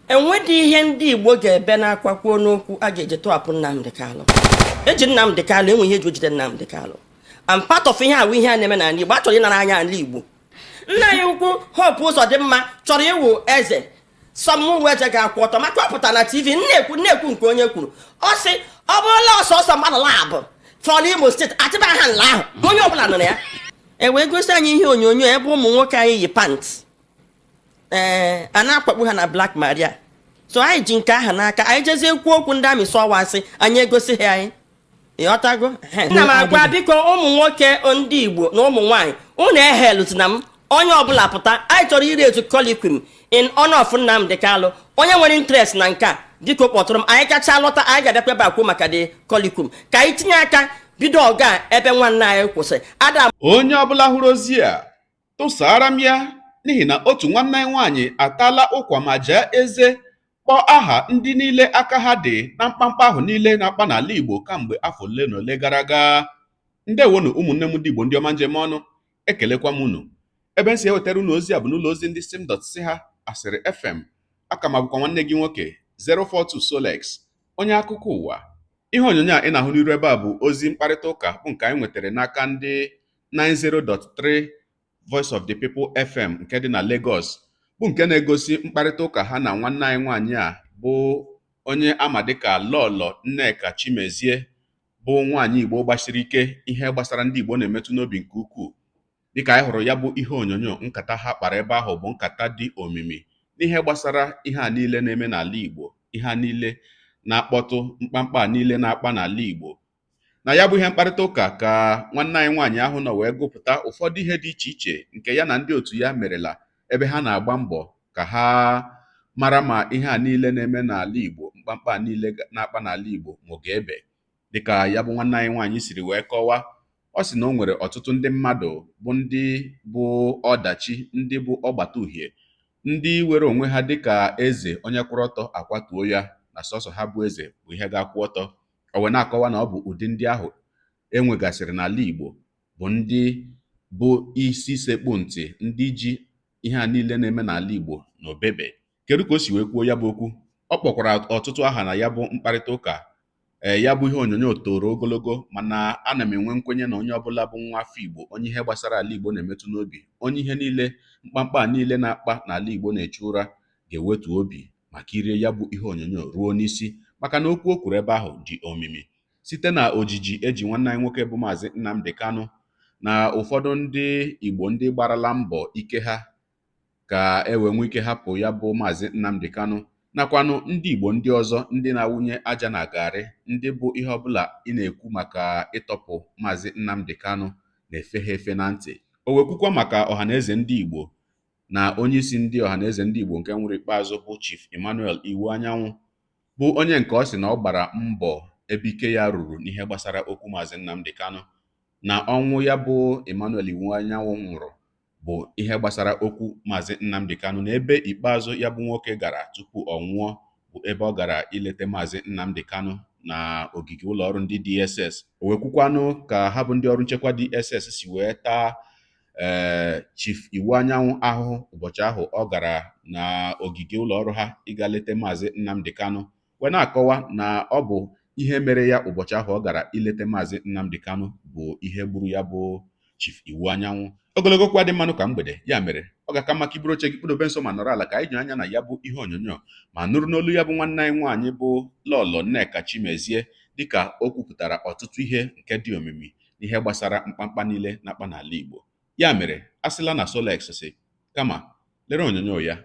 Enwedị ihe ndị Igbo ga-ebe n'akwa kwuo n'okwu a ga-eji tọhapụ Nnamdi Kanu. Eji Nnamdi Kanu, enwe ihe eji ojide Nnamdi Kanu. And part of ihe awụ ihe a na-eme n'ala Igbo, a chọrọ ịnara anyị ala Igbo. Nna anyị ukwu Hope Uzodimma chọrọ ịwụ eze sọmụwa eze ga-akwụ ọtọ, maka ọ pụtara na TV na-ekwu na-ekwu nke onye kwuru. Ọ sị ọ bụrụla ọsọsọ mmadụ labụ fọrọ Imo Steeti, achịba ha nla ahụ, onye ọbụla nụrụ ya. E wee gosi anyị ihe onyonyo ebe ụmụ nwoke anyị yi pant, ee, a na-akwakpu ha na Black Maria. So anyị ji nke ahụ n'aka, anyị jezie kwuo okwu ndị amị sọwa asị, anyị egosi ha anyị. Ịghọtago? Nna m agwa, biko, ụmụ nwoke ndị Igbo na ụmụ nwaanyị, unu ehelụzina m. Onye ọbụla pụta, anyị chọrọ iri etu colloquium in honor of Nnamdi Kanu. Onye nwere interest na nke a, biko kpọtụrụ m. Anyị kacha lọta, anyị ga-abịakwa ebe a kwuo maka the colloquium, ka anyị tinye aka bido ọga ebe nwanne anyị kwụsị ada. Onye ọbụla hụrụ ozi a, tụsara m ya, n'ihi na otu nwanne anyị nwaanyị atala ụkwa ma jee eze kpọọ aha ndị niile aka ha dị na mkpamkpa ahụ niile na-akpa n'ala Igbo kamgbe afọ ole na ole gara aga. Ndewonu, ụmụnne m ndị Igbo, ndị ọma njem ọnụ, ekelekwa m unu. Ebe m si ewetara unu ozi a bụ n'ụlọ ozi ndị sim dot si ha Asịrị FM. Aka m abụkwa nwanne gị nwoke 042 Solex, onye akụkọ ụwa. Ihe onyonyo a ị na-ahụ n'iru ebe a bụ ozi mkparịta ụka bụ nke anyị nwetara n'aka ndị 90.3 Voice of the People FM nke dị na Lagos, bụ nke na-egosi mkparịta ụka ha na nwanne anyị nwaanyị a bụ onye ama dịka Lọlọ Nneka Chimezie, bụ nwaanyị Igbo gbasiri ike ihe gbasara ndị Igbo na-emetụ n'obi nke ukwuu. Dịka anyị hụrụ ya bụ ihe onyonyo, nkata ha kpara ebe ahụ bụ nkata dị omimi n'ihe gbasara ihe a niile na-eme n'ala Igbo, ihe a niile na-akpọtụ, mkpamkpa a niile na-akpa n'ala Igbo. Na ya bụ ihe mkparịta ụka ka nwanne anyị nwaanyị ahụ nọ wee gụpụta ụfọdụ ihe dị iche iche nke ya na ndị otu ya merela, ebe ha na-agba mbọ ka ha mara ma ihe a niile na-eme n'ala Igbo, mkpamkpa a niile na-akpa n'ala Igbo, ma ọ ga-ebe. Dịka ya bụ nwanne anyị nwaanyị siri wee kọwaa, ọ sị na o nwere ọtụtụ ndị mmadụ bụ ndị bụ ọdachi, ndị bụ ọgbata uhie, ndị were onwe ha dịka eze onye kwụrụ ọtọ akwatuo ya, na sọsọ ha bụ eze bụ ihe ga-akwụ ọtọ. O wee na-akọwa na ọ bụ ụdị ndị ahụ e nwegasịrị n'ala Igbo bụ ndị bụ isi sekpụ ntị, ndị ji ihe a niile na-eme n'ala Igbo na obebe. Kedu ka o si wee kwuo ya bụ okwu? Ọ kpọkwara ọtụtụ aha na ya bụ mkparịta ụka. Ee, ya bụ ihe onyonyo toro ogologo, mana ana m enwe nkwenye na onye ọbụla bụ nwa afọ Igbo, onye ihe gbasara ala Igbo na-emetụ n'obi, onye ihe niile mkpamkpa a niile na-akpa n'ala Igbo na-echu ụra, ga-ewetu obi ma kirie ya bụ ihe onyonyo ruo n'isi, maka na okwu o kwuru ebe ahụ dị omimi. Site na ojiji eji nwanne anyị nwoke bụ Maazị Nnamdi Kanu na ụfọdụ ndị Igbo ndị gbarala mbọ ike ha ka e wee nwee ike hapụ ya bụ Maazị Nnamdi Kanu, nakwanụ ndị Igbo ndị ọzọ ndị na-awụnye aja na garị, ndị bụ ihe ọbụla ị na-ekwu maka ịtọpụ Maazị Nnamdi Kanu na-efe ha efe na ntị. O wee kwukwa maka Ọhaneze ndị Igbo na onyeisi ndị Ọhaneze ndị Igbo nke nwụrụ ikpeazụ bụ Chief Emmanuel Iwuanyanwu, bụ onye nke ọ sị na ọ gbara mbọ ebe ike ya ruru n'ihe gbasara okwu Maazị Nnamdi Kanu, na ọnwụ ya bụ Emmanuel Iwuanyanwu nwụrụ bụ ihe gbasara okwu Maazị Nnamdi Kanu, na ebe ikpeazụ ya bụ nwoke gara tupu ọ nwụọ bụ ebe ọ gara ilete Maazị Nnamdi Kanu na ogige ụlọọrụ ndị DSS. O wee kwukwanụ ka ha bụ ndị ọrụ nchekwa DSS si wee taa ee Chief Iwuanyanwu ahụhụ ụbọchị ahụ ọ gara na ogige ụlọọrụ ha ịga lete Maazị Nnamdi Kanu, wee na-akọwa na ọ bụ ihe mere ya ụbọchị ahụ ọ gara ilete Maazị Nnamdi Kanu bụ ihe gburu ya bụ Chief Iwuanyanwu. Ogologo okwu adị mmanụ ka mgbede, ya mere ọ ga-aka maka iburu oche gị kpụdobe nso ma nọrọ ala ka anyị ji anya na ya bụ ihe onyonyo ma nụrụ n'olu ya bụ nwanne anyị nwaanyị bụ Lọlọ Nneka Chimezie, dịka o kwupụtara ọtụtụ ihe nke dị omimi n'ihe gbasara mkpamkpa niile na-akpa n'ala Igbo. Ya mere, a sịla na Solex si, kama lere onyonyo ya.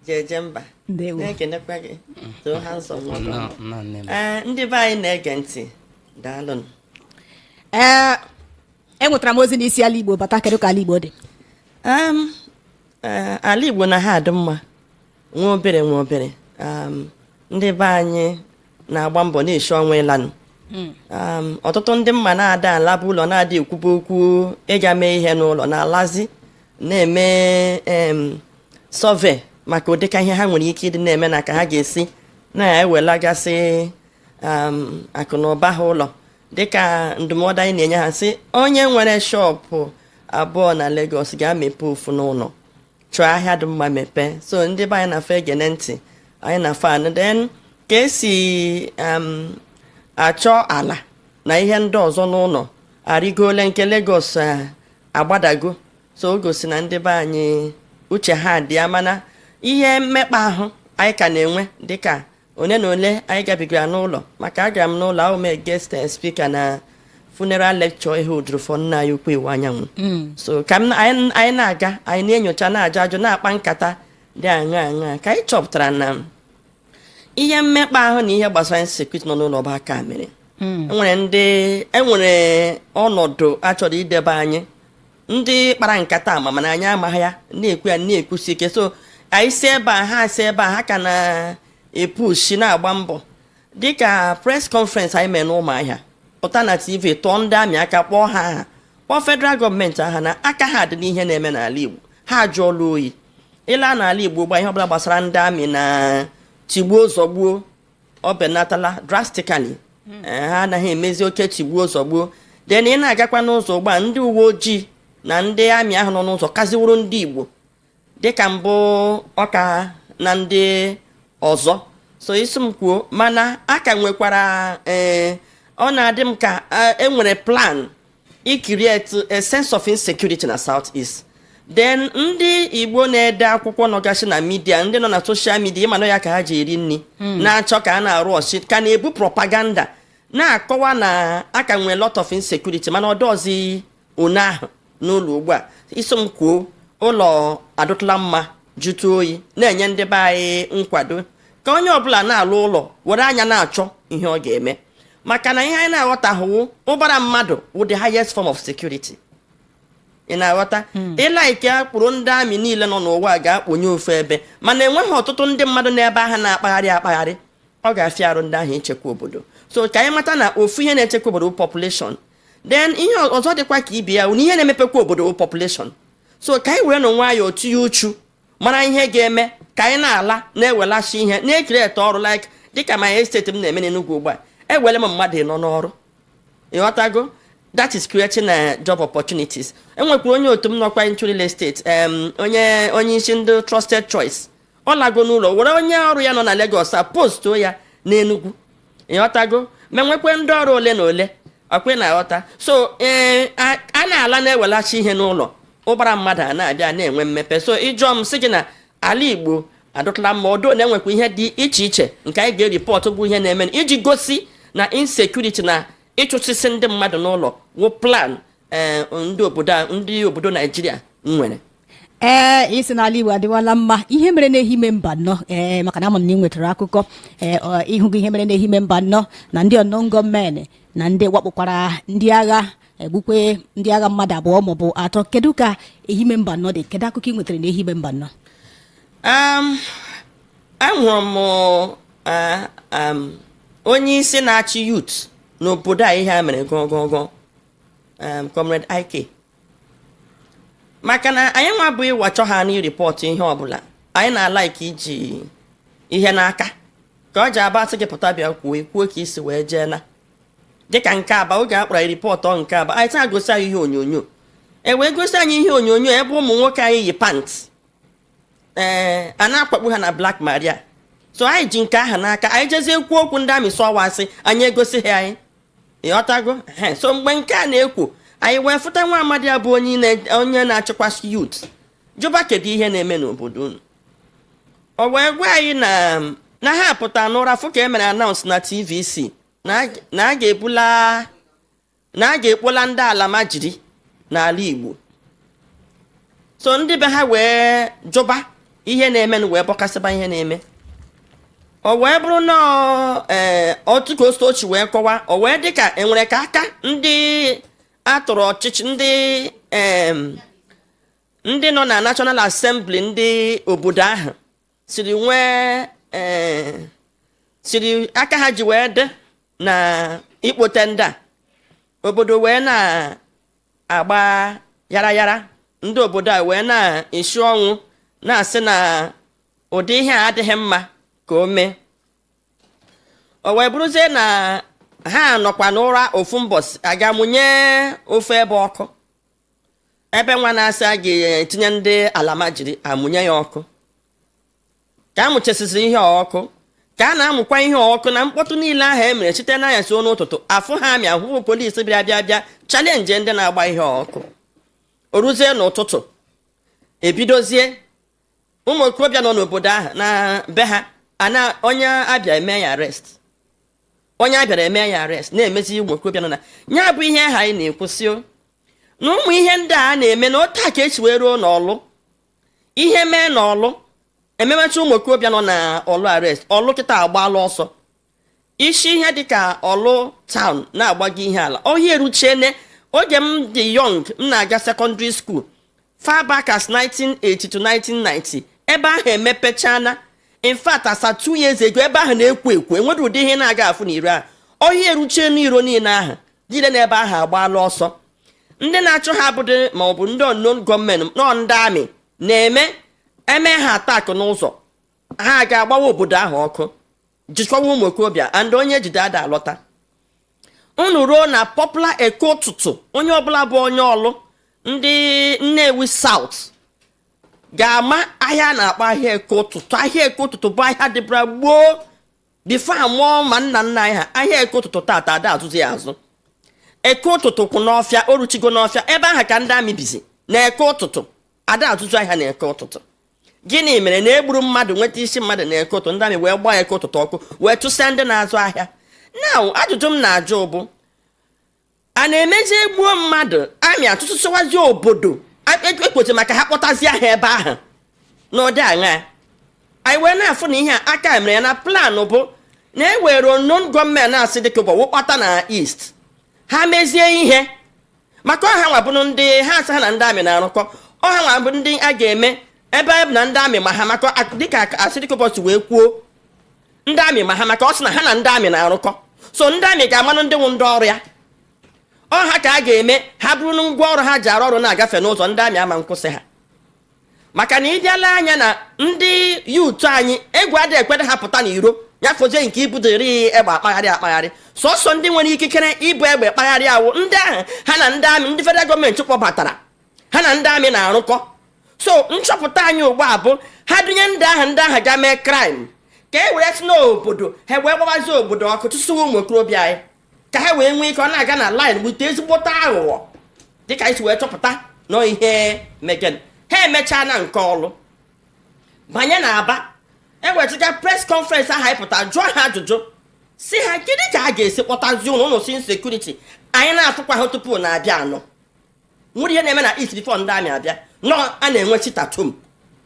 Jeje mba. Ndewo. Na-ekenekwa gị too ha nsọ. Nnọọ, nnọọ, nne m. Ee, ndị be anyị na-ege ntị, daalụnụ. Ee, enwetara m ozi n'isi ala Igbo bata. Kedu ka ala Igbo dị? Ee, ala Igbo na ha adị mma nwa obere nwa obere. Ndị be anyị na-agba mbọ na-eshi ọnwa ịlanụ. Ọtụtụ ndị mma na-ada alaba ụlọ, na-ada ekwube okwu ịga mee ihe n'ụlọ, na-alazi na-eme survey maka ụdịka ihe ha nwere ike ịdị na-eme na ka ha ga-esi na-ewelagasị akụ na ụba ha ụlọ. Dịka ndụmọdụ anyị na-enye ha, sị onye nwere shop Abụọ na Lagos, ga-amepe ofu n'ụlọ, chọọ ahịa dị mma, mepee. So ndị be anyị na-afọ egene ntị, anyị na-afọ anụ. Then ka esi achọ ala na ihe ndị ọzọ n'ụlọ arịgole, nke Lagos agbadago. So o gosi na ndị be anyị uche ha dị ya, mana ihe mmekpa ahụ anyị ka na-enwe, dịka one na ole anyị gabigara n'ụlọ, maka agara m n'ụlọ ahụ mee guest speaker na funeral lecture ihe uduru for nna anyị ukwu Iwuanyanwu. So ka m anyị na-aga, anyị na-enyocha, na-ajụ ajụ, na-akpa nkata dị aṅa aṅa, ka anyị chọpụtara na ihe mmekpa ahụ na ihe gbasara insecurity nọ n'ụlọ ọba aka mere enwere ndị enwere ọnọdụ achọrọ idebe anyị. Ndị kpara nkata ama, mana anyị amaghị ya, na-ekwu ya, na-ekwusi ike. So anyị si ebe a, ha si ebe a, ha ka na-epushi, na-agba mbọ, dịka press conference anyị mere n'Ụmụahịa, pụta na TV, tụọ ndị amị aka, kpọọ ha aha, kpọọ federal gọọmenti aha na aka ha dị n'ihe na-eme n'ala Igbo. Ha ajụọla oyi ịla n'ala Igbo gba ihe ọbụla gbasara ndị amị na tigbuo zọgbuo, ọ benatala drastically. Ha anaghị emezi oke tigbuo zọgbuo. Then ị na-agakwa n'ụzọ ugbu a, ndị uwe ojii na ndị amị ahụ nọ n'ụzọ kaziwuru ndị Igbo dịka mbụ ọka na ndị ọzọ. So isi m kwuo, mana a ka nwekwara, ee, ọ na-adị m ka enwere plan i create a sense of insecurity na South East. Then ndị Igbo na-ede akwụkwọ nọgasị na media, ndị nọ na social media, ịmanụ ya ka ha ji eri nri, na-achọ ka a na-arụ ọchị, ka na-ebu propaganda na-akọwa na a ka nwee lot of insecurity, mana ọ dọzi one ahụ n'ụlọ ugbu a. Isi m kwuo, ụlọ adụtụla mma, jụtụ oyi, na-enye ndị be anyị nkwado ka onye ọbụla na-alụ ụlọ were anya na-achọ ihe ọ ga-eme, maka na ihe anyị na-aghọtahụwo, ụbara mmadụ wụ the highest form of security. Ị na-aghọta? Ịlaike akpụrụ ndị amị niile nọ n'ụwa ga-akpụnye ofu ebe, mana enweghị ọtụtụ ndị mmadụ n'ebe ahụ na-akpagharị akpagharị, ọ ga-afịa arụ ndị ahụ ichekwa obodo. So ka anyị mata na ofu ihe na-echekwa obodo bụ population. Then ihe ọzọ dịkwa ka ibe ya, na ihe na-emepekwa obodo bụ population. So ka anyị were nụ nwayọọ tinye uchu, mara ihe ga-eme ka anyị na-ala, na-ewelachi ihe, na-e create ọrụ, like dịka my estate m na-eme n'Enugwu ugbu a, ewele m mmadụ ịnọ n'ọrụ. Ịghọtago? That is creating job opportunities. Enwekwara onye otu m nọkwa into real estate, onye isi ndị Trusted Choice, ọ lago n'ụlọ, were onye ọrụ ya nọ na Lagos a postuo ya n'Enugwu. Ịghọtago? Ma nwekwe ndị ọrụ ole na ole ọkwe na-aghọta. So ee, a na-ala, na-ewelachi ihe n'ụlọ, ụbara mmadụ a na-abịa, na-enwe mmepe. So ịjụọ m, sị gị na ala Igbo adụtala mma, odo na-enwekwa ihe dị iche iche nke anyị ga-e report bụ ihe na-eme iji gosi na insecurity na ịchụsịsị ndị mmadụ n'ụlọ wụ plan ee ndị obodo ndị obodo Naijiria nwere. Ee, isi n'ala Igbo adịwala mma. Ihe mere n'Ehime Mbano, ee, maka na ama m na ị nwetara akụkọ, ee, ịhụgo ihe mere n'Ehime Mbano na ndị unknown gunmen na ndị wakpokwara ndị agha, egbukwe ndị agha mmadụ abụọ maọbụ atọ. Kedu ka Ehime Mbano dị? Kedu akụkọ ị nwetara n'Ehime Mbano? Ahụrụ m onye isi na-achị youth n'obodo a ihe a mere gọgọgọ, Comrade Ike, maka na anyị nwa bụ ịwachọ ha na report ihe ọbụla anyị na-a like iji ihe n'aka ka ọ ji aba, sị gị pụta bịa kwuo, kwuo ka isi wee jee na dịka nke aba oge a kpọrọ anyị report nke aba, anyị taa gosi anyị ihe onyonyo, e wee gosi anyị ihe onyonyo ebe ụmụ nwoke anyị yi pant, ee, a na-akpakpu ha na Black Maria. So anyị ji nke ahụ n'aka, anyị jezie kwuo okwu ndị amị sọwasị anyị egosi ha anyị. Ịghọtago? Ehe. So mgbe nke a na-ekwo, anyị wee fụta nwa amadi a bụ onye na-achịkwasị youth, jụba kedu ihe na-eme n'obodo unu. O wee gwa anyị na ha pụta n'ụra fụ ka e mere announce na TVC na a ga-ebula, na a ga-ekpola ndị ala jiri n'ala Igbo. So ndị be ha wee jụba ihe na-eme, wee bọkasịba ihe na-eme. O wee bụrụ na ee, otu ka ochi wee kọwa, o wee dị ka enwere ka aka ndị atụrụ ọchịchị, ndị nọ na National Assembly, ndị obodo ahụ siri nwee, ee, siri aka ha ji wee dị na ikpote ndị a. Obodo wee na-agba yara yara, ndị obodo a wee na-esi ọnwụ, na-asị na ụdị ihe a adịghị mma ka o mee. O wee bụrụzie na ha nọkwa n'ụra ofu mbọsị aga mụnye ofu ebe ọkụ. Ebe nwa na-asị a ga-etinye ndị alamajiri amụnye ya ọkụ, ka a mụchasịsị ihe ọkụ, ka a na-amụkwa ihe ọkụ na mkpọtụ niile ahụ e mere site n'anyasị n'ụtụtụ, afụ ha amị ahụhụ polisi bịa bịa bịa challenge ndị na-agba ihe ọkụ. O ruzie n'ụtụtụ, ebidozie ụmụ okorobịa nọ n'obodo ahụ na be ha ana onye abịa eme ya arrest, onye abịara eme ya arrest, na-emezi ụmụ okorobịa nọ na ya. Bụ ihe ahụ anyị na-ekwusị o, na ụmụ ihe ndị a na-eme na otu a ka esi wee ruo n'ọlụ. Ihe mee n'ọlụ, ememecha ụmụ okorobịa nọ na ọlụ arrest. Ọlụ kịta agbaala ọsọ isi ihe dịka ọlụ town na-agbago ihe ala ọhịa eruchiene. Oge m dị young, m na-aga secondary school, far back as 1980 to 1990, ebe ahụ emepechana. In fact, asa 2 years ago, ebe ahụ na-ekwo ekwo, enwere ụdị ihe na-aga afụ n'iro ahụ. Ọhịa eruchie n'iro niile ahụ niile n'ebe ahụ agbaala ọsọ. Ndị na-achụ ha abụdị ma ọ bụ ndị unknown gunmen nọ, ndị amị na-eme eme ha attack n'ụzọ, ha ga-agbawa obodo ahụ ọkụ, jikọwa ụmụ okorobịa, and onye ejide ada alọta. Unu ruo na popular Eke Ụtụtụ, onye ọbụla bụ onye ọlụ ndị Nnewi South ga-ama ahịa a na-akpọ ahịa Eke Ụtụtụ. Ahịa Eke Ụtụtụ bụ ahịa dịbara gboo, before amụọ ma nna nna anyị ha. Ahịa Eke Ụtụtụ tata ada azụzi ya azụ. Eke Ụtụtụ kwụ n'ọfịa, o ruchigo n'ọfịa. Ebe ahụ ka ndị amị bizi na Eke Ụtụtụ. Ada azụzụ ahịa na Eke Ụtụtụ. Gịnị mere na egburu mmadụ, nweta isi mmadụ na Eke Ụtụtụ, ndị amị wee gbaa Eke Ụtụtụ ọkụ, wee tụsịa ndị na-azụ ahịa? Now, ajụjụ m na-ajụ bụ, a na-emezi egbuo mmadụ, amị atụtụsịwazi obodo ekwochi maka ha kpọtazie ha ebe ahụ n'ụdị aṅa? Anyị wee na-afụ na ihe a aka mere ya na plan bụ na e were unknown gunmen na-asị dịka ụbọ wụkpata na east, ha mezie ihe maka ọha nwa bụrụ ndị ha asị ha na ndị amị na-arụkọ. Ọha nwa bụ ndị a ga-eme ebe na ndị amị ma ha, maka dịka asị dịka ụbọchị wee kwuo, ndị amị ma ha, maka ọ sị na ha na ndị amị na-arụkọ. So ndị amị ga-amanụ ndị nwụ ndị ọrụ ya. Ọha ka a ga-eme ha bụrụ ngwa ọrụ ha ji arụ ọrụ na-agafe n'ụzọ, ndị amị ama nkwụsị ha, maka na ịbịala anya na ndị youth anyị, egwu adịghị ekwede ha pụta n'iro ya fozie nke ibudori egbe akpagharị akpagharị. Sọsọ ndị nwere ikikere ibu egbe kpagharị awụ ndị ahụ ha na ndị amị, ndị federal gọọmenti kpọbatara, ha na ndị amị na-arụkọ. So nchọpụta anyị ugbu a bụ ha dunye ndị ahụ, ndị ahụ ga mee crime ka e were si n'obodo ha wee gbabazie obodo ọkụ, tụsịwa ụmụ okorobịa anyị, ka ha wee nwee ike ọ na-aga na line wute ezigbote aghụghọ, dịka anyị si wee chọpụta nọ ihe megen. Ha emechaa na nke ọlụ banye na Aba, ewetụga press conference ahụ, anyị pụta jụọ ha ajụjụ, si ha kedu ka a ga-esi kpọtazi ụnụ ụnụ si insecurity anyị na-afụkwa ha tupu na-abịa anọ nwere ihe na-eme na east before ndị amị abịa nọ a na-enwe sit-at-home.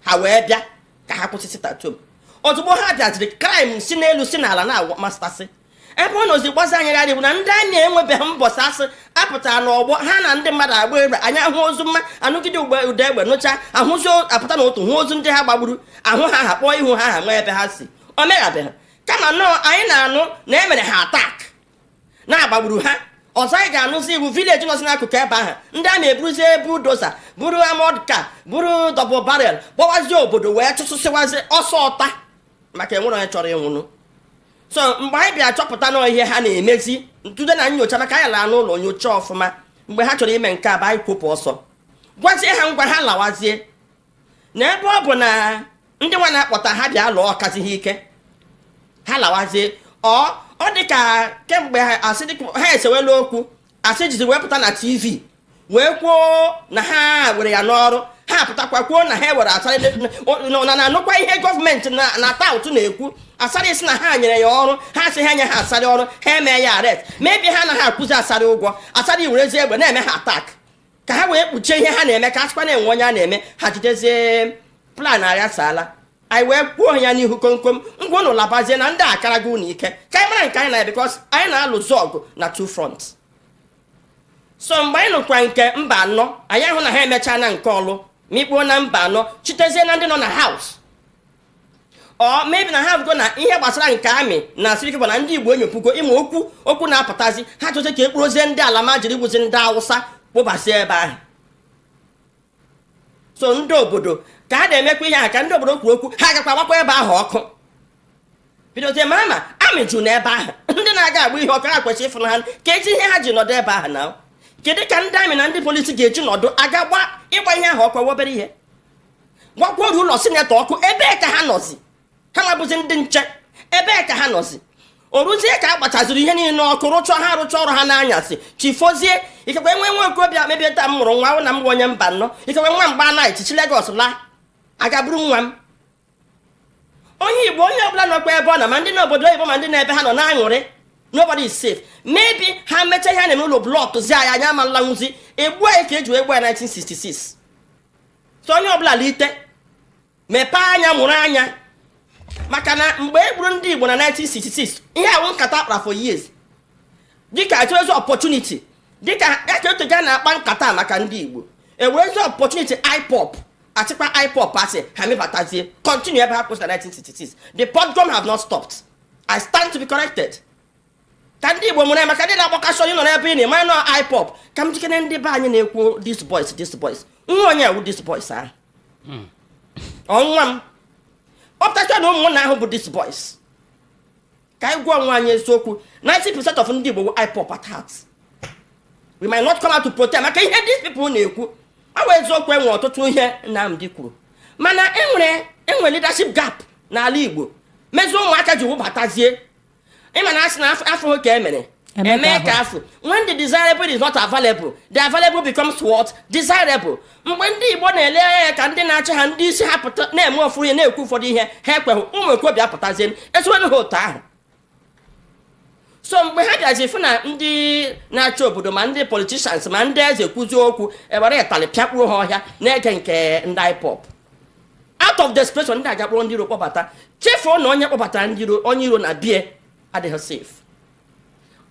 Ha wee bịa ka ha kwụsị sit-at-home. Ozugbo ha bịaziri, crime si n'elu si n'ala na-amasịtasị. Ebe ọ nọzi gbazi anyị gharị bụ na ndị amị enwebeghị mbọsị asị apụtara n'ọgbọ ha na ndị mmadụ agba egbe, anyị ahụ ozu mma anụgide ugbe ụda egbe nụcha ahụzi apụta n'otu hụ ozu ndị ha gbagburu, ahụ ha, ha kpọọ ihu ha, ha nwee ebe ha si. O meghabeghị, kama nnọọ anyị na-anụ na emere ha attack, na-agbagburu ha. Ọzọ anyị ga-anụzi iwu village nọzi n'akụkụ ebe ahụ, ndị a na-eburuzie bulldozer, buru armored car, buru double barrel, gbawazie obodo, wee chụsụsịwazi ọsọ ọta, maka enwere onye chọrọ ịnwụnụ. So mgbe anyị bịa chọpụta na ihe ha na-emezi ntụde na nyocha, maka anyị lara n'ụlọ nyocha ọfụma, mgbe ha chọrọ ime nke a bụ anyị kwụpụ ọsọ gwazie ha ngwa ha lawazie, na ebe ọ bụ na ndị nwa na-akpọta ha bịa lụọ ọkazighị ike, ha lawazie. Ọ dị ka kemgbe ha asị dị ha esewela okwu, asị jizi wee pụta na TV wee kwuo na ha were ya n'ọrụ. Ha pụtakwa kwuo na ha were Asari na na-anụkwa ihe gọọmenti na tout na-ekwu. Asari sị na ha nyere ya ọrụ, ha sị ha nye ha Asari ọrụ, ha eme ya arrest. Maybe ha anaghị akwụzi Asari ụgwọ. Asari werezie egbe na-eme ha attack ka ha wee kpuchie ihe ha na-eme, ka a sịkwa na-enwe onye a na-eme ha jidezie plan aghasala. Anyị wee kwuo ya n'ihu komkom, ngwa ụnụ labazie na ndị akara gị unu ike, ka anyị mara nke anyị na, because anyị na-alụzi ọgụ na two front. So mgbe anyị nụkwa nke mba anọ, anyị ahụ na ha emechaa na nke ọlụ mikpuo na mba anọ, chitezie na ndị nọ na house, ọ maybe na ha bụgo na ihe gbasara nke amị na asịrị bụ na ndị Igbo enyopụgo ịma okwu okwu na-apụtazi, ha chọzie ka ekpurozie ndị ala ma jiri gwụzi ndị Awụsa kpụbasie ebe ahụ. So ndị obodo ka ha na-emekwa ihe ahụ, ka ndị obodo kwuru okwu, ha gakwa agbakwa ebe ahụ ọkụ, bidozie mara ma amị juru n'ebe ahụ. Ndị na-aga agba ihe ọkụ, ha kwesịrị ịfụna ha ka ezi ihe ha ji nọdụ ebe ahụ na ka Kedu ka ndị army na ndị polisi ga-eji nọdụ aga gba ịgba ihe ahụ ọkụ? Obere ihe gbakwuoru ụlọ senator ọkụ, ebee ka ha nọzi? Ha nwabụzi ndị nche, ebee ka ha nọzi? O ruzie ka a gbachaziri ihe niile ọkụ, rụchọ ha rụcha ọrụ ha n'anyasị, chifozie. Ikekwe nwe nwe okorobịa mebie taa, m mụrụ nwa ahụ na m bụ onye mba nnọọ. Ikekwe nwa mgba night chi Lagos laa, aga bụrụ nwa m onye Igbo. Onye ọbụla nọkwa ebe ọ na, ma ndị n'obodo oyibo, ma ndị na-ebe ha nọ na-aṅụrị, nobody is safe. Maybe ha mechaa ihe a na-eme ụlọ block zi anyị, anya ama nlanwụzi egbu anyị ka eji wee gbuo ya 1966. So onye ọbụla lite, mepee anya, mụrụ anya, maka na mgbe e gburu ndị Igbo na 1966, ihe awụ nkata akpara for years, dịka achọrọzi opportunity, dịka ya ka otu ga na-akpa nkata maka ndị Igbo, ewerezi opportunity IPOB achịkwa IPOB, asị ha mebatazie, continue ebe ha kwụsịrị na 1966. The pogrom have not stopped. I stand to be corrected. Ka ndị Igbo mụrụ ya, maka ndị na-agbakasị onye nọ n'ebe ị na-eme nọ IPOB, ka m jikere ndị be anyị na-ekwu this boys, this boys, nwa onye ewu this boys ahụ, ọnwa m ọpụtacha na ụmụnna ahụ bụ this boys. Ka anyị gwa onwe anyị eziokwu, 90% of ndị Igbo wụ IPOB at heart. We might not come out to protest maka ihe these people na-ekwu. Ọ bụ eziokwu, enwe ọtụtụ ihe Nnamdi kwuru, mana enwere leadership gap n'ala Igbo mezie ụmụaka ji wụbatazie. Ịma na asị na afọ ka e mere eme eme ka ka afọ. When the desirable is not available, the available becomes what? Desirable. Mgbe ndị Igbo na-ele anya ka ndị na-achị ha, ndị isi ha pụta na-eme ofu ihe, na-ekwu ụfọdụ ihe, ha ekweghị. Ụmụ okorobịa apụtazie, esiwenụ ha otu ahụ. So mgbe ha bịazi fụ na ndị na-achị obodo, ma ndị politicians, ma ndị eze kwuzie okwu, ewere ịtalị pịakpuo ha ọhịa na-ege nke ndị IPOB. Out of desperation, ndị aja kpọrọ ndị iro kpọbata, chefuo na onye kpọbatara ndị iro, onye iro na bie adịghị safe.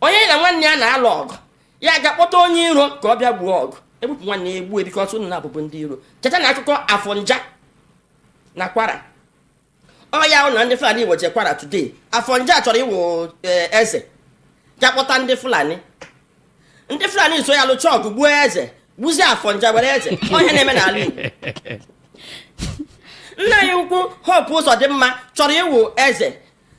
Onye na nwanne ya na-alụ ọgụ, ya ga-akpọta onye iro ka ọ bịa gbuo ọgụ, egbupụ nwanne ya, egbuo, because unu na-abụbụ ndị iro. Cheta na akụkọ Afọnja na Kwara, ọ ya hụ na ndị Fulani Igbo je Kwara today. Afọnja chọrọ iwu eze, ga kpọta ndị Fulani. Ndị Fulani so ya lụcha ọgụ, gbuo eze, gbuzie Afọnja, were eze. Ọ ihe na-eme n'ala Igbo. Nna anyị ukwu Hope Ụzọdịmma chọrọ iwu eze,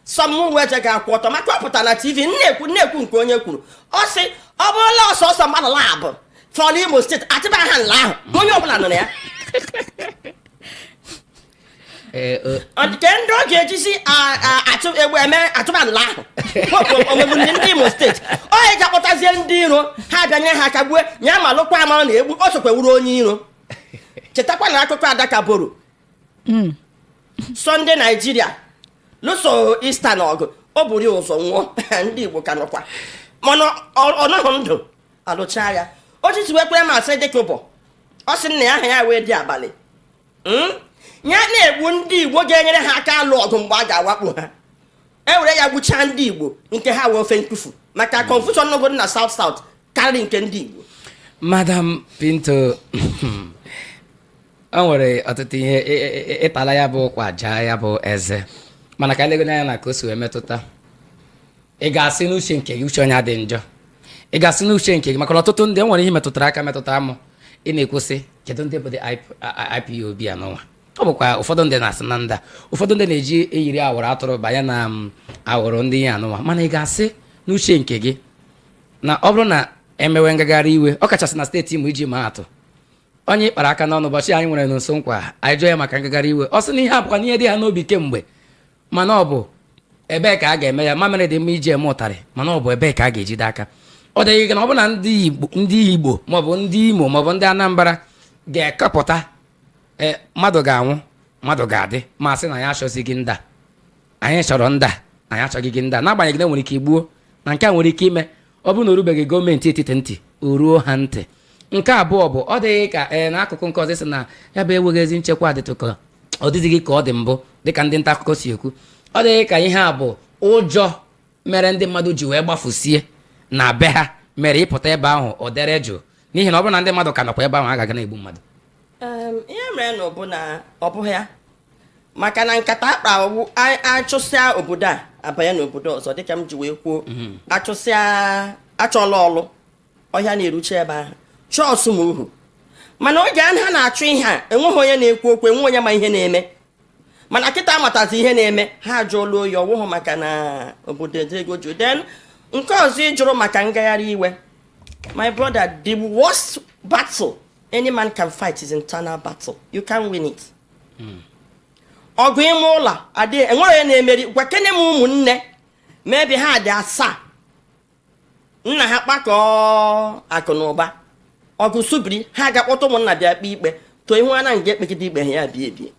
sọmụwa eze ga-akwụ ọtọ, maka ọ pụtara na TV nna-ekwu nna-ekwu nke onye kwuru. Ọ sị ọ bụrụla ọsọsọ mmadụ labụ fọrọ Imo Steeti, achịba ha nla ahụ, onye ọbụla nụrụ ya. Nke ndị ọ ga-ejizi achụ egbe eme achụba nla ahụ. Hope omegbu ndị Imo Steeti, onye ga-akpọtazie ndị iro ha bịanye ha aka gbue ya, ma lụkwa amara na egbu o sokwa wuru onye iro. Chetakwa na akụkọ Adaka Boro, Sunday Naijiria lụso Eastern ọgụ, o buru ya ụzọ nwụọ. Ndị Igbo ka nọkwa, mana ọ nọghị ndụ alụchaa ya. O jisi wee kwere masị dịka ụbọ ọ sị nna ya aha ya wee dị abalị. Ya na-egbu ndị Igbo ga-enyere ha aka alụ ọgụ mgbe a ga-awakpo ha, e were ya gbuchaa ndị Igbo nke ha wee ofe nkufu, maka confusion nọgoro na South South karịrị nke ndị Igbo. Madam Pinto, o nwere ọtụtụ ihe ịtala ya bụ ụkwa jaa ya bụ eze, mana ka anyị anya na ka o si wee metụta, ị ga-asị n'uche nke gị, uche onye adị njọ, ị ga-asị n'uche nke gị, maka na ọtụtụ ndị e nwere ihe metụtara aka metụta mụ, ị na-ekwusị, kedu ndị bụ IPOB a n'ụwa? Ọ bụkwa ụfọdụ ndị na-asị na nda, ụfọdụ ndị na-eji eyiri awụrụ atụrụ banye na awụrụ ndị ihe anụnwa. Mana ị ga-asị n'uche nke gị na ọ bụrụ na emewe ngagharị iwe, ọ kachasị na steeti Imo, iji maa atụ, onye kpara aka n'ọnụ ụbọchị anyị nwere nso nkwa, anyị jụọ ya maka ngagharị iwe, ọ sị na ihe a bụkwa na ihe dị ha n'obi kemgbe, mana ọ bụ ebee ka a ga-eme ya? Mamịrị dị mma iji eme ụtarị, mana ọ bụ ebee ka a ga-ejide aka? Ọ dịghị gị na ọ bụ na ndị Igbo maọbụ ndị Imo maọbụ ndị Anambra ga-ekepụta, ee, mmadụ ga-anwụ, mmadụ ga-adị, ma sị na ya achọzighị nda, anyị chọrọ nda, anyị achọghị gị nda, n'agbanyeghị na enwere ike igbuo na nke a nwere ike ime, ọ bụrụ na o rubeghị gọọmenti etiti ntị, o ruo ha ntị. Nke abụọ bụ, ọ dịghị ka ee, n'akụkụ nke ọzọ, sị na ya bụ enweghị ezi nchekwa dịtụ ka ọ dịghị ka ọ dị mbụ, dịka ndị nta akụkọ si ekwu. Ọ dịghị ka ihe a bụ ụjọ mere ndị mmadụ ji wee gbafusie na be ha, mere ịpụta ebe ahụ ọ dere jụụ, n'ihi na ọ bụrụ na ndị mmadụ ka nọkwa ebe ahụ, a ga-aga na-egbu mmadụ. Ihe mere na ọ bụ na ọ bụghị ya, maka na nkata akpa ọwụ achụsịa obodo a abanye n'obodo ọzọ, dịka m ji wee kwuo, achụsịa achọla ọlụ ọhịa na-eruche ebe ahụ chọọ ọsụmohu. Mana oge a ha na-achụ ihe a, enweghị onye na-ekwu okwu, enweghị onye ma ihe na-eme. Mana kịta amatazi ihe na-eme, ha ajụọla oyi ọwụhụ maka na obodo edego ju. Then nke ọzọ ị jụrụ maka ngagharị iwe, My brother, the worst battle any man can fight is internal battle. You can't win it. Ọgụ ime ụlọ adị, enwere onye na-emeri. Gwakene m, ụmụnne maybe ha dị asaa, nna ha kpakọọ akụ na ụba, ọgụ subiri, ha ga-akpọta ụmụnna bịa kpee ikpe too ihu ana nga ekpegide ikpe ha ya bie ebie.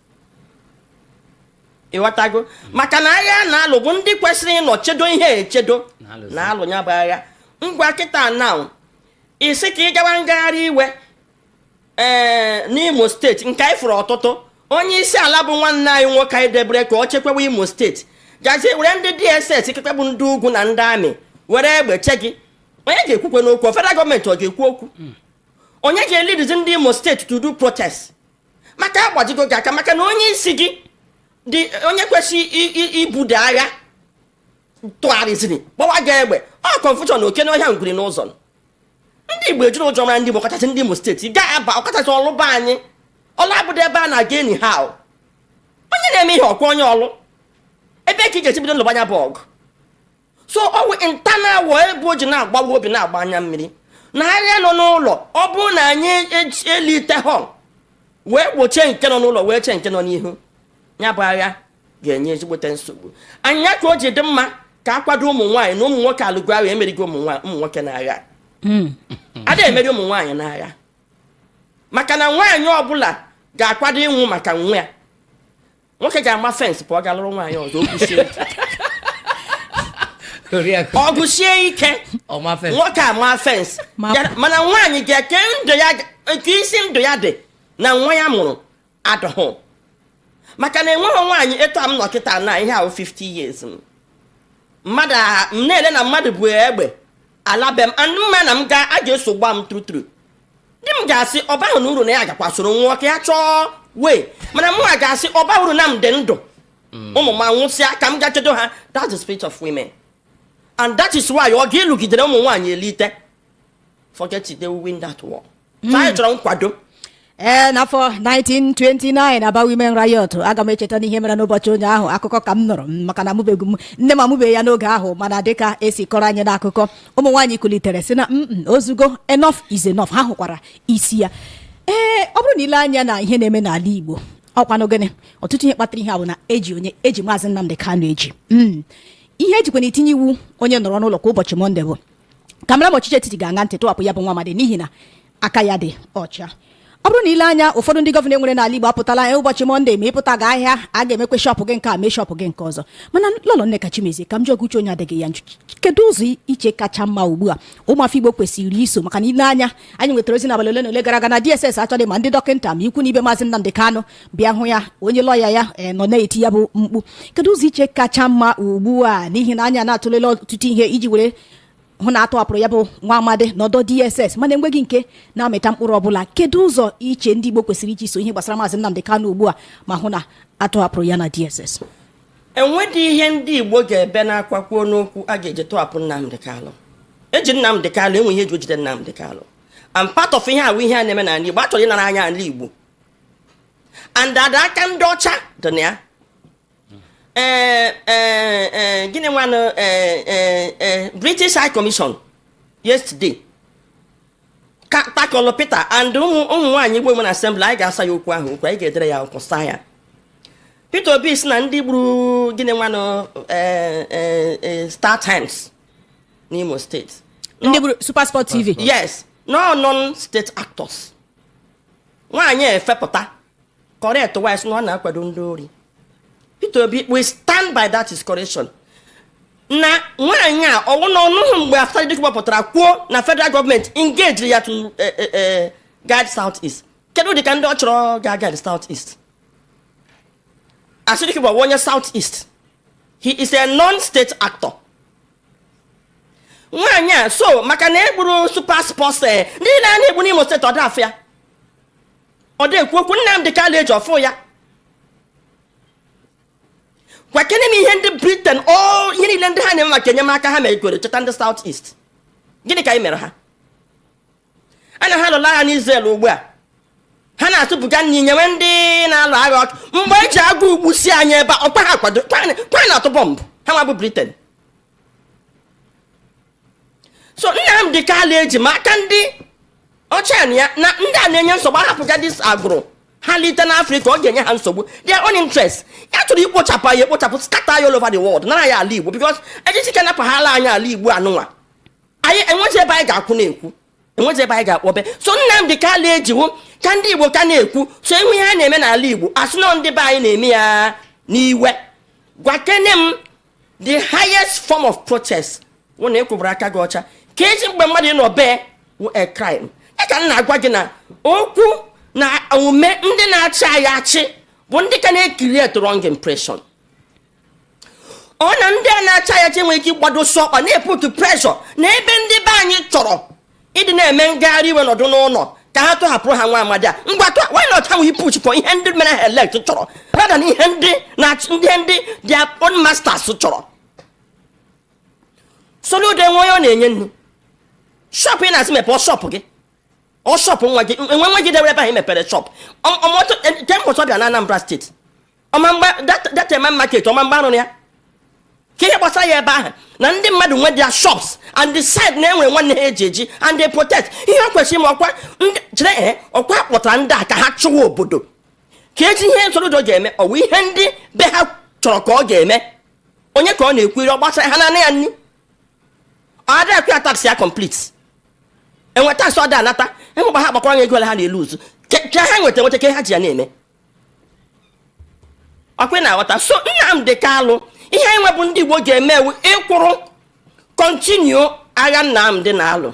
Ịghọtago? Maka na agha a na-alụ bụ ndị kwesịrị ịnọ chedo ihe echedo Na-alụzi. Na-alụ ya bụ agha. Ngwa, kịta now, isi ka ị gawa ngagharị iwe ee n'Imo Steeti nke anyị fụrụ ọtụtụ, onye isi ala bụ nwanne anyị nwoke anyị debere ka ọ chekwawa Imo Steeti, gazie were ndị DSS, ikekwe bụ ndị ugwu na ndị amị, were egbe che gị. Onye ga-ekwukwe n'okwu? Federal gọọmenti ọ ga-ekwu okwu? Onye ga-elidizi ndị Imo Steeti to do protest? Maka agbajigo gị aka, maka na onye isi gị dị, onye kwesịrị ibudo agha, tụgharịziri gbawa gị egbe. Ọ confusion, oke n'ọhịa, ngwuri n'ụzọ. Ndị Igbo ejiri ụjọ mara ndị Igbo, ọkachasị ndị Imo Steeti ga-aba, ọkachasị ọlụba anyị. Ọlụ abụdo ebe a na-aga anyhow. Onye na-eme ihe ọkwa onye ọlụ, ebe ka ị ga-esi bido nlụbanya bụ ọgụ? So ọ wụ internal war ebe o ji na-agbawa obi, na-agba anya mmiri na agha nọ n'ụlọ. Ọ bụrụ na anyị elite họ wee gbochie nke nọ n'ụlọ, wee chee nke nọ n'ihu, ya bụ agha ga-enye ezigbote nsogbu anya. Ka o ji dị mma ka a kwado ụmụ nwaanyị na ụmụ nwoke alụgo agha. Emerigo ụmụ nwaanyị, ụmụ nwoke n'agha ada emeri ụmụ nwaanyị n'agha, maka na nwaanyị ọbụla ga-akwado ịnwụ maka nwa ya. Nwoke ga-ama fence pụọ ga lụrụ nwaanyị ọzọ. Okwu sie ike. Oriakụ. Ọgụ sie ike. Ọma fence. Nwoke ama fence. Mana nwaanyị ga-eke ndụ ya, nke isi ndụ ya dị na nwa ya mụrụ adụhụ, maka na enweghị nwaanyị etu a m nọ kịta na ihe ahụ 50 years m mmadụ m na-ele na mmadụ bụ egbe ala be m and mma na m ga a ga-eso gba m true true. Di m ga-asị ọba ahụ na uru na ya gakwa soro nwa ka ya chọọ wee, mana mụnwa ga-asị ọba uru na m dị ndụ, ụmụ m anwụsịa, ka m ga chedo ha. That's the spirit of women, and that is why ọ ga-ịlụgidere ụmụ nwaanyị elite. Forget it, they will win that war. So anyị chọrọ nkwado. Ee, n'afọ 1929, Aba Women Riot. Aga m echeta n'ihe mere n'ụbọchị ụnyaahụ. Akụkọ ka m nụrụ m, maka na amụbeghị m, nne m amụbeghị ya n'oge ahụ, mana dịka esi kọrọ anyị n'akụkọ, ụmụ nwaanyị kulitere si na ozugo, enough is enough. Ha hụkwara isi ya. Ee, ọ bụrụ na ile anya na ihe na-eme n'ala Igbo, ọkwanụ gịnị? Ọtụtụ ihe kpatara ihe a bụ na eji onye eji Maazị Nnamdi Kanu eji. Ihe ejikwa na itinye iwu onye nọrọ n'ụlọ kwa ụbọchị Mọnde bụ ka mara ma ọchịchị etiti ga-aṅa ntị tụwapụ ya bụ nwa amadi, n'ihi na aka ya dị ọcha. Ọ bụrụ na ile anya, ụfọdụ ndị gọvanọ nwere n'ala Igbo apụtala ụbọchị Mọnde, ma ịpụta ga ahịa, a ga-emekwe shop gị nke a, mee shop gị nke ọzọ. Mana lọlọ Nneka Chimezie, ka m jụọ gị, uche onye adịghị ya njụ, kedu ụzọ iche kacha mma ugbu a ụmụafọ Igbo kwesịrị iso? Maka na ile anya, anyị nwetara ozi n'abalị ole na ole gara aga na DSS achọghị ma ndị dọkịta ma ikwu na ibe Maazị Nnamdị Kanụ bịa hụ ya. Onye lọya ya nọ na-eti ya bụ mkpu. Kedu ụzọ iche kacha mma ugbu a, n'ihi na anya na-atụlela ọtụtụ ihe iji were hụ na atọhapụrụ ya bụ nwa amadi n'ọdọ DSS, mana enweghị nke na-amịta mkpụrụ ọbụla? Kedu ụzọ iche ndị Igbo kwesịrị iji so ihe gbasara Maazị Nnamdị Kanụ ugbu a ma hụ na atọhapụrụ ya na DSS? Enwedị ihe ndị Igbo ga-ebe n'akwa kwuo n'okwu a ga-eji tọhapụ Nnamdị Kanụ. Eji Nnamdị Kanụ, enwe ihe eji ojide Nnamdị Kanụ, and part of ihe awụ ihe a na-eme n'ala Igbo. A chọrọ ịnara anya ala Igbo, and ada aka ndị ọcha dị na ya. Ee ee ee, gịnị nwanụ? Ee ee ee, British High Commission yesterday ka takọlụ Peter and ụmụ ụmụ nwaanyị Igbo Women Assembly. Anyị ga-asa ya okwu ahụ okwu, anyị ga-edere ya akwụkwọ saa ya. Peter Obi si na ndị gburu, gịnị nwanụ, ee ee, Star Times n'Imo Steeti. Ndị gburu Super Sport TV. Yes, no, non state actors. Nwaanyị efepụta correct wise na ọ na-akwado ndị ori. Peter Obi, we stand by that is correction. Na nwaanyị a ọwụ na ọnụhụ mgbe Asari Dokubo pụtara kwuo na federal gọọmenti engage ya to guide South East. Kedu dị ka ndị ọ chọrọ ga guide South East? Asari Dokubo onye South East, he is a non-state actor. Nwaanyị a so maka na egburu Super Sports ndị na na-egbu n'Imo Steeti, ọ dị afọ ya, ọ dị ekwu okwu. Nnamdị Kanu eji ọfụ ya. Gwakene m ihe ndị Britain, ọ ihe niile ndị ha na-eme maka enyemaka ha megoro, cheta ndị South East. Gịnị ka anyị mere ha? A na ha lụrụ agha n'Israel ugbu a, ha na-atụpụga nri nyewe ndị na-alụ agha ọkụ. Mgbe eji agụ ugbu si anyị ebe a, ọkwa ha kwado kwa na-atụ bọmbụ ha nwa bụ Britain. So Nnamdi Kanu eji ma aka ndị ọcha na ya na ndị a na-enye nsogbu, ahapụga this agbụrụ ha lite n'Afrịka, ọ ga-enye ha nsogbu. Their own interest ya chọrọ ikpochapụ ya, ekpochapụ, scatter ya all over the world, nara ya ala Igbo, because ejisike napụghala anyị ala Igbo anụnwa, anyị enwezi ebe anyị ga-akwụ na-ekwu, enwezi ebe anyị ga-akpọbe. So Nnamdi Kanu ejiwo ka ndị Igbo ka na-ekwu. So enwe ihe a na-eme n'ala Igbo, asị nọ ndị be anyị na-eme ya n'iwe. Gwakene m, the highest form of protest wụ na ịkwụbara aka gị ọcha ka ezi mgbe mmadụ nọ bee wụ a crime. Ya ka m na-agwa gị na okwu na omume ndị na-achị anyị achị bụ ndị ka na-ecreate wrong impression. Ọ na ndị a na-achị anyị achị enweghị ike ịgbadosi ọkpa na-eput pressure na ebe ndị be anyị chọrọ ịdị na-eme ngagharị iwe nọdụ n'ụlọ ka ha tọhapụrụ ha nwa amadi a. Ngwa tụ, why not ha nwee push for ihe ndị mere ha elect chọrọ rather than ihe ndị na-achị, ndị their own masters chọrọ? Soludo enwe onye ọ na-enye nnu shop. Ị na-asị mepee shop gị, ọ shop nwa gị, enwe nwa gị dewere ebe ahụ mepere shop ọmọtụ kemgbe ọ bịa na Anambra Steeti. Ọma mgba that main market, ọma mgba arụrụ ya ka ihe gbasara ya ebe ahụ na ndị mmadụ nwe their shops and decide na enwere nwanne ha eji eji and they protect. Ihe ọ kwesịrị ime, ọkwa ndị chere, ee, ọkwa kpọtara ndị a ka ha chụwa obodo ka eji ihe Soludo ga-eme. Ọ wụ ihe ndị be ha chọrọ ka ọ ga-eme. Onye ka ọ na-ekwu ihe ọ gbasara ha na ya nni? Ọ adịghị akwụ ya tax ya complete, enwe tax ọ dị anata enwekwa. Ha gbakwara ego ole ha na-elu uzu ka ha nweta nweta ka ha ji ya na-eme. Ọkwa ị na-aghọta? So Nnamdi Kanu, ihe anyị nwebụ ndị Igbo ga-eme ewu ịkwụrụ continue agha Nnamdi na-alụ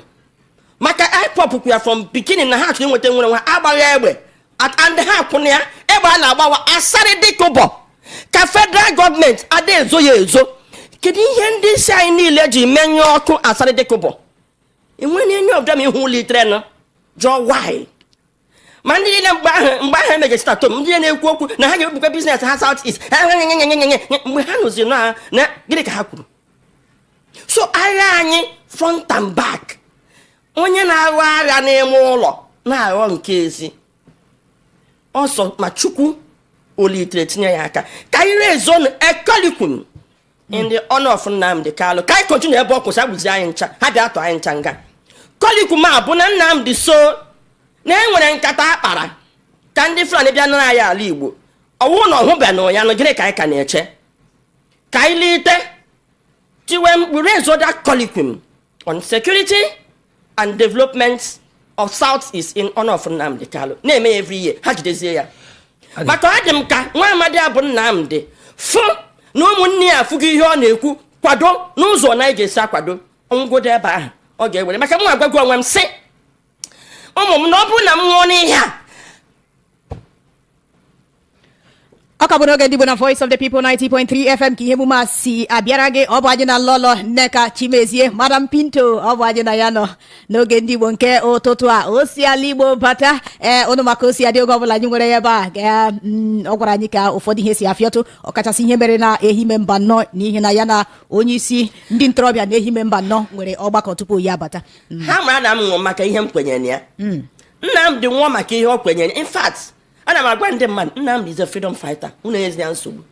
maka IPOB kwụ ya from beginning na ha chọrọ inweta nwere nwa agbaghị egbe and ha kwụna ya egbe a na-agbawa Asari Dokubo ka federal gọọmenti ada ezo ya ezo. Kedu ihe ndị isi anyị niile ji menyụọ ọkụ Asari Dokubo? Enweghị onye ọbụla ma ihu ụlọ iterenụ jụọ why. Ma ndị niile mgbe ahụ emege sit-at-home, ndị niile na-ekwu okwu na ha ga-ebukwa business ha South East, mgbe ha nụziri na gịnị ka ha kwuru? So agha anyị front and back, onye na-aghọ agha n'ime ụlọ na-aghọ nke ezi ọsọ, ma Chukwu olitere tinye ya aka ka anyị rezonu a colloquium in the honor of Nnamdi Kanu, ka anyị continue ebe ọ kwụsị. Agbụzi anyị ncha, ha bịa tụọ anyị ncha nga. Colloquium a bụ na Nnamdi so na e nwere nkata akpara ka ndị Fulani bịa nara anyị ala Igbo. Ọwụ na ọhụbenụ ya nụ, gịnị ka anyị ka na-eche ka anyị lite tiwe mkpu, raise that colloquium on security and development of South East in honor of Nnamdi Kanu, na-eme ya every year. Ha jidezie ya maka ọ dị m ka nwa amadi a bụ Nnamdi fụ na ụmụnne ya afụgo ihe ọ na-ekwu, kwado n'ụzọ na anyị ga-esi akwado ngwụdo ebe ahụ ọ ga-ewere. Maka m agwago onwe m sị ụmụ m na ọ bụrụ na m nwụọ n'ihe a. Ọ ka bụ n'oge ndị Igbo na Voice of the People 90.3 FM ka ihe emume a si abịara gị. Ọ bụ anyị na Lọlọ Nneka Chimezie, Madam Pinto, ọ bụ anyị na ya nọ n'oge ndị Igbo nke ụtụtụ a. O si ala Igbo bata, ee, ụnụ maka o si adị oge ọbụla anyị nwere ya ebe a. Ọ gwara anyị ka ụfọdụ ihe si afịọtụ, ọkachasị ihe mere na Ehime Mbano, n'ihi na ya na onye isi ndị ntorobịa na Ehime Mbano nwere ọgbakọ tupu ya abata. Ha mara na m nwụọ maka ihe m kwenyere na ya. Nnamdi nwụọ maka ihe ọ kwenyere. In fact, ana m agwa ndị mmadụ, Nnamdi is a freedom fighter. Unu enyezi ya nsogbu.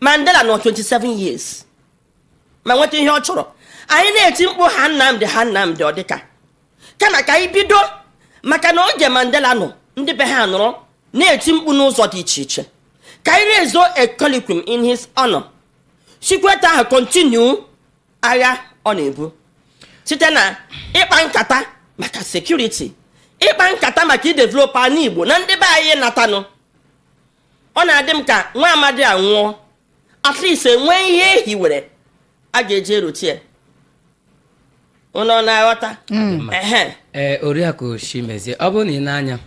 Mandela nọ 27 years ma nweta ihe ọ chọrọ. Anyị na-eti mkpu ha Nnamdi, ha Nnamdi, ọ dịka kama ka anyị bido, maka na oge Mandela nọ, ndị be ha nọrọ na-eti mkpu n'ụzọ dị iche iche ka anyị rezo a colloquium in his honor, sikweta ahụ continue agha ọ na-ebu site na ịkpa nkata maka security, ịkpa nkata maka idevelop ala Igbo na ndị be anyị natanụ. Ọ na-adị m ka nwa amadi a nwụọ, at least enwee ihe ehiwere a ga-eji erotie unu. Ọ na-aghọta? Ehe. Ee, Oriakụ Chimezie, ọ bụrụ na ị na-anya,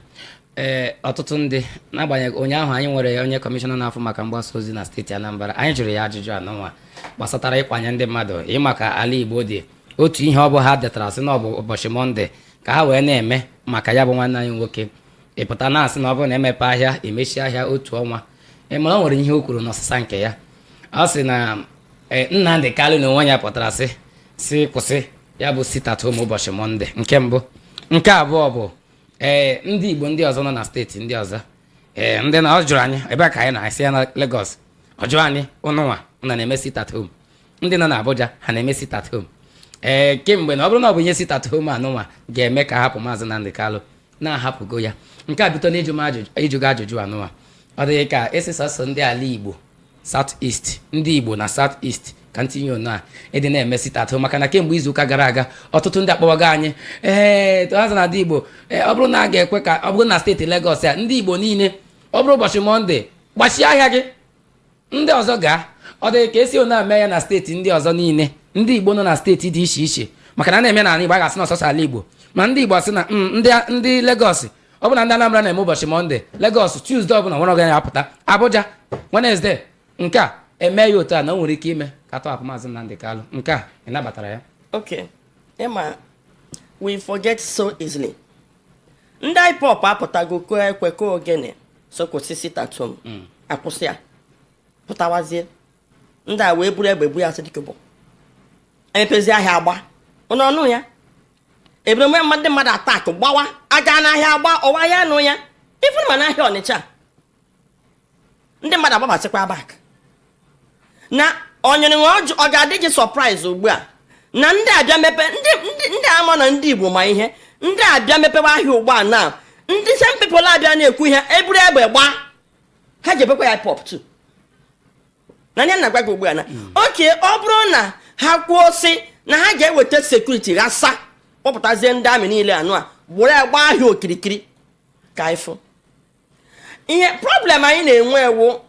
ee, ọtụtụ ndị, n'agbanyeghị ụnyaahụ anyị nwere onye kọmishọna na-afụ maka mgbasa ozi na steeti Anambra, anyị jụrụ ya ajụjụ anọnwa gbasatara ịkwanye ndị mmadụ ịmaka ala Igbo dị otu ihe. Ọ bụ ha detara sị na ọ bụ ụbọchị Mọnde ka ha wee na-eme maka ya bụ nwanne anyị nwoke ịpụta na-asị na ọ bụrụ na emepe ahịa, emechi ahịa otu ọnwa. Ị mara o nwere ihe o kwuru n'ọsịsa nke ya. Ọ sị na Nnamdi Kanu na onwe ya pụtara sị kwụsị ya bụ sit at home ụbọchị Mọnde. Nke mbụ. Nke abụọ bụ, ee, ndị Igbo ndị ọzọ nọ na steeti ndị ọzọ, ee, ndị na ọ jụrụ anyị ebe a ka anyị na-esi ya na Lagos, ọ jụrụ anyị, ụnụnwa ụnụ na-eme sit at home? Ndị nọ na Abuja ha na-eme sit at home? Ee, kemgbe na ọ bụrụ na ọ bụ ihe sit at home anụnwa ga-eme ka hapụ Maazị Nnamdi Kanu, na-ahapụgo ya. Nke a bido n'ịjụ m ajụjụ, ịjụ gị ajụjụ anụnwa. Ọ dịghị ka esi sọsọ ndị ala Igbo, South East, ndị Igbo na South East, ka ntinye onu a ịdị na-eme sit at home, maka na kemgbe izuụka gara aga, ọtụtụ ndị akpọwago anyị. Ee, tụhaza na ndị Igbo, ee, ọ bụrụ na a ga-ekwe ka ọ bụrụ na steeti Lagos ya, ndị Igbo niile, ọ bụrụ ụbọchị Monday, gbachie ahịa gị, ndị ọzọ gaa. Ọ dị ka esi one eme ya na steeti ndị ọzọ niile, ndị Igbo nọ na steeti dị iche iche, maka na a na-eme n'ala Igbo, a ga-asị na ọsọsọ ala Igbo, ma ndị Igbo asị na ndị Lagos, ọ bụ na ndị Anambra na-eme ụbọchị Monday, Lagos Tuesday ọbụla nwere ọga ya apụta, Abuja Wednesday. Nke a eme ya otu a na o nwere ike ime ka atọhapụ Maazị Nnamdi Kanu. Nke a, ị nabatara ya? Okay, ịma, we forget so easily. Ndị IPOB apụtago kụọ ekwe, kụọ ogene, so kwụsị sit at home. Akwụsị ya, pụtawazie, ndị a wee buru egbe bu ya, sị dịka bụ emepezi ahịa, agba ụnụ ọnụ ya ebere mgbe ndị mmadụ attack, gbawa aga n'ahịa, agba ọwa ya anụ ya ifuru ma n'ahịa Ọnịcha, ndị mmadụ agbabasịkwa back na onyere ọ ga-adị gị surprise ugbu a na ndị abịa mepe, ndị ama na ndị Igbo ma ihe, ndị abịa mepewe ahịa ugbu a, na ndị same people abịa na-ekwu ihe eburu egbe gbaa ha ji ebekwa ya IPOB too. Na nye na-agwa gị ugbu a na oke ọ bụrụ na ha kwuo sị na ha ga-eweta security ghasa, kpọpụtazie ndị amị niile anụ a were gbaa ahịa okirikiri ka ịfụ ihe. Problem anyị na-enwe ewu,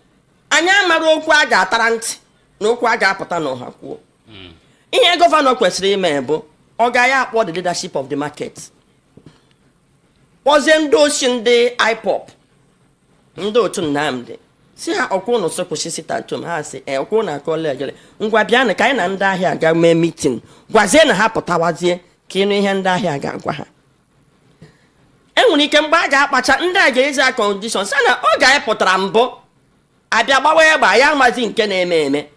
anyị amara okwu a ga-atara ntị na okwu a ga-apụta n'ọha kwuo. Ihe governor kwesịrị ime bụ ọ ga ya akpọ the leadership of the market, kpọzie ndị ochi, ndị IPOB, ndị otu Nnamdị, si ha, ọkwa ụnụ sị kwụsị sit at home? Ha sị e, ọkwa ụnụ akọla ejele, ngwa bịanụ ka anyị na ndị ahịa aga mee meeting, gwazie na ha pụtawazie ka ịnụ ihe ndị ahịa ga-agwa ha. Enwere ike mgbe a ga-akpacha, ndị a ga-ezi a condition sị na oge anyị pụtara mbụ, abịa gbawa egbe, anyị amazi nke na-eme eme.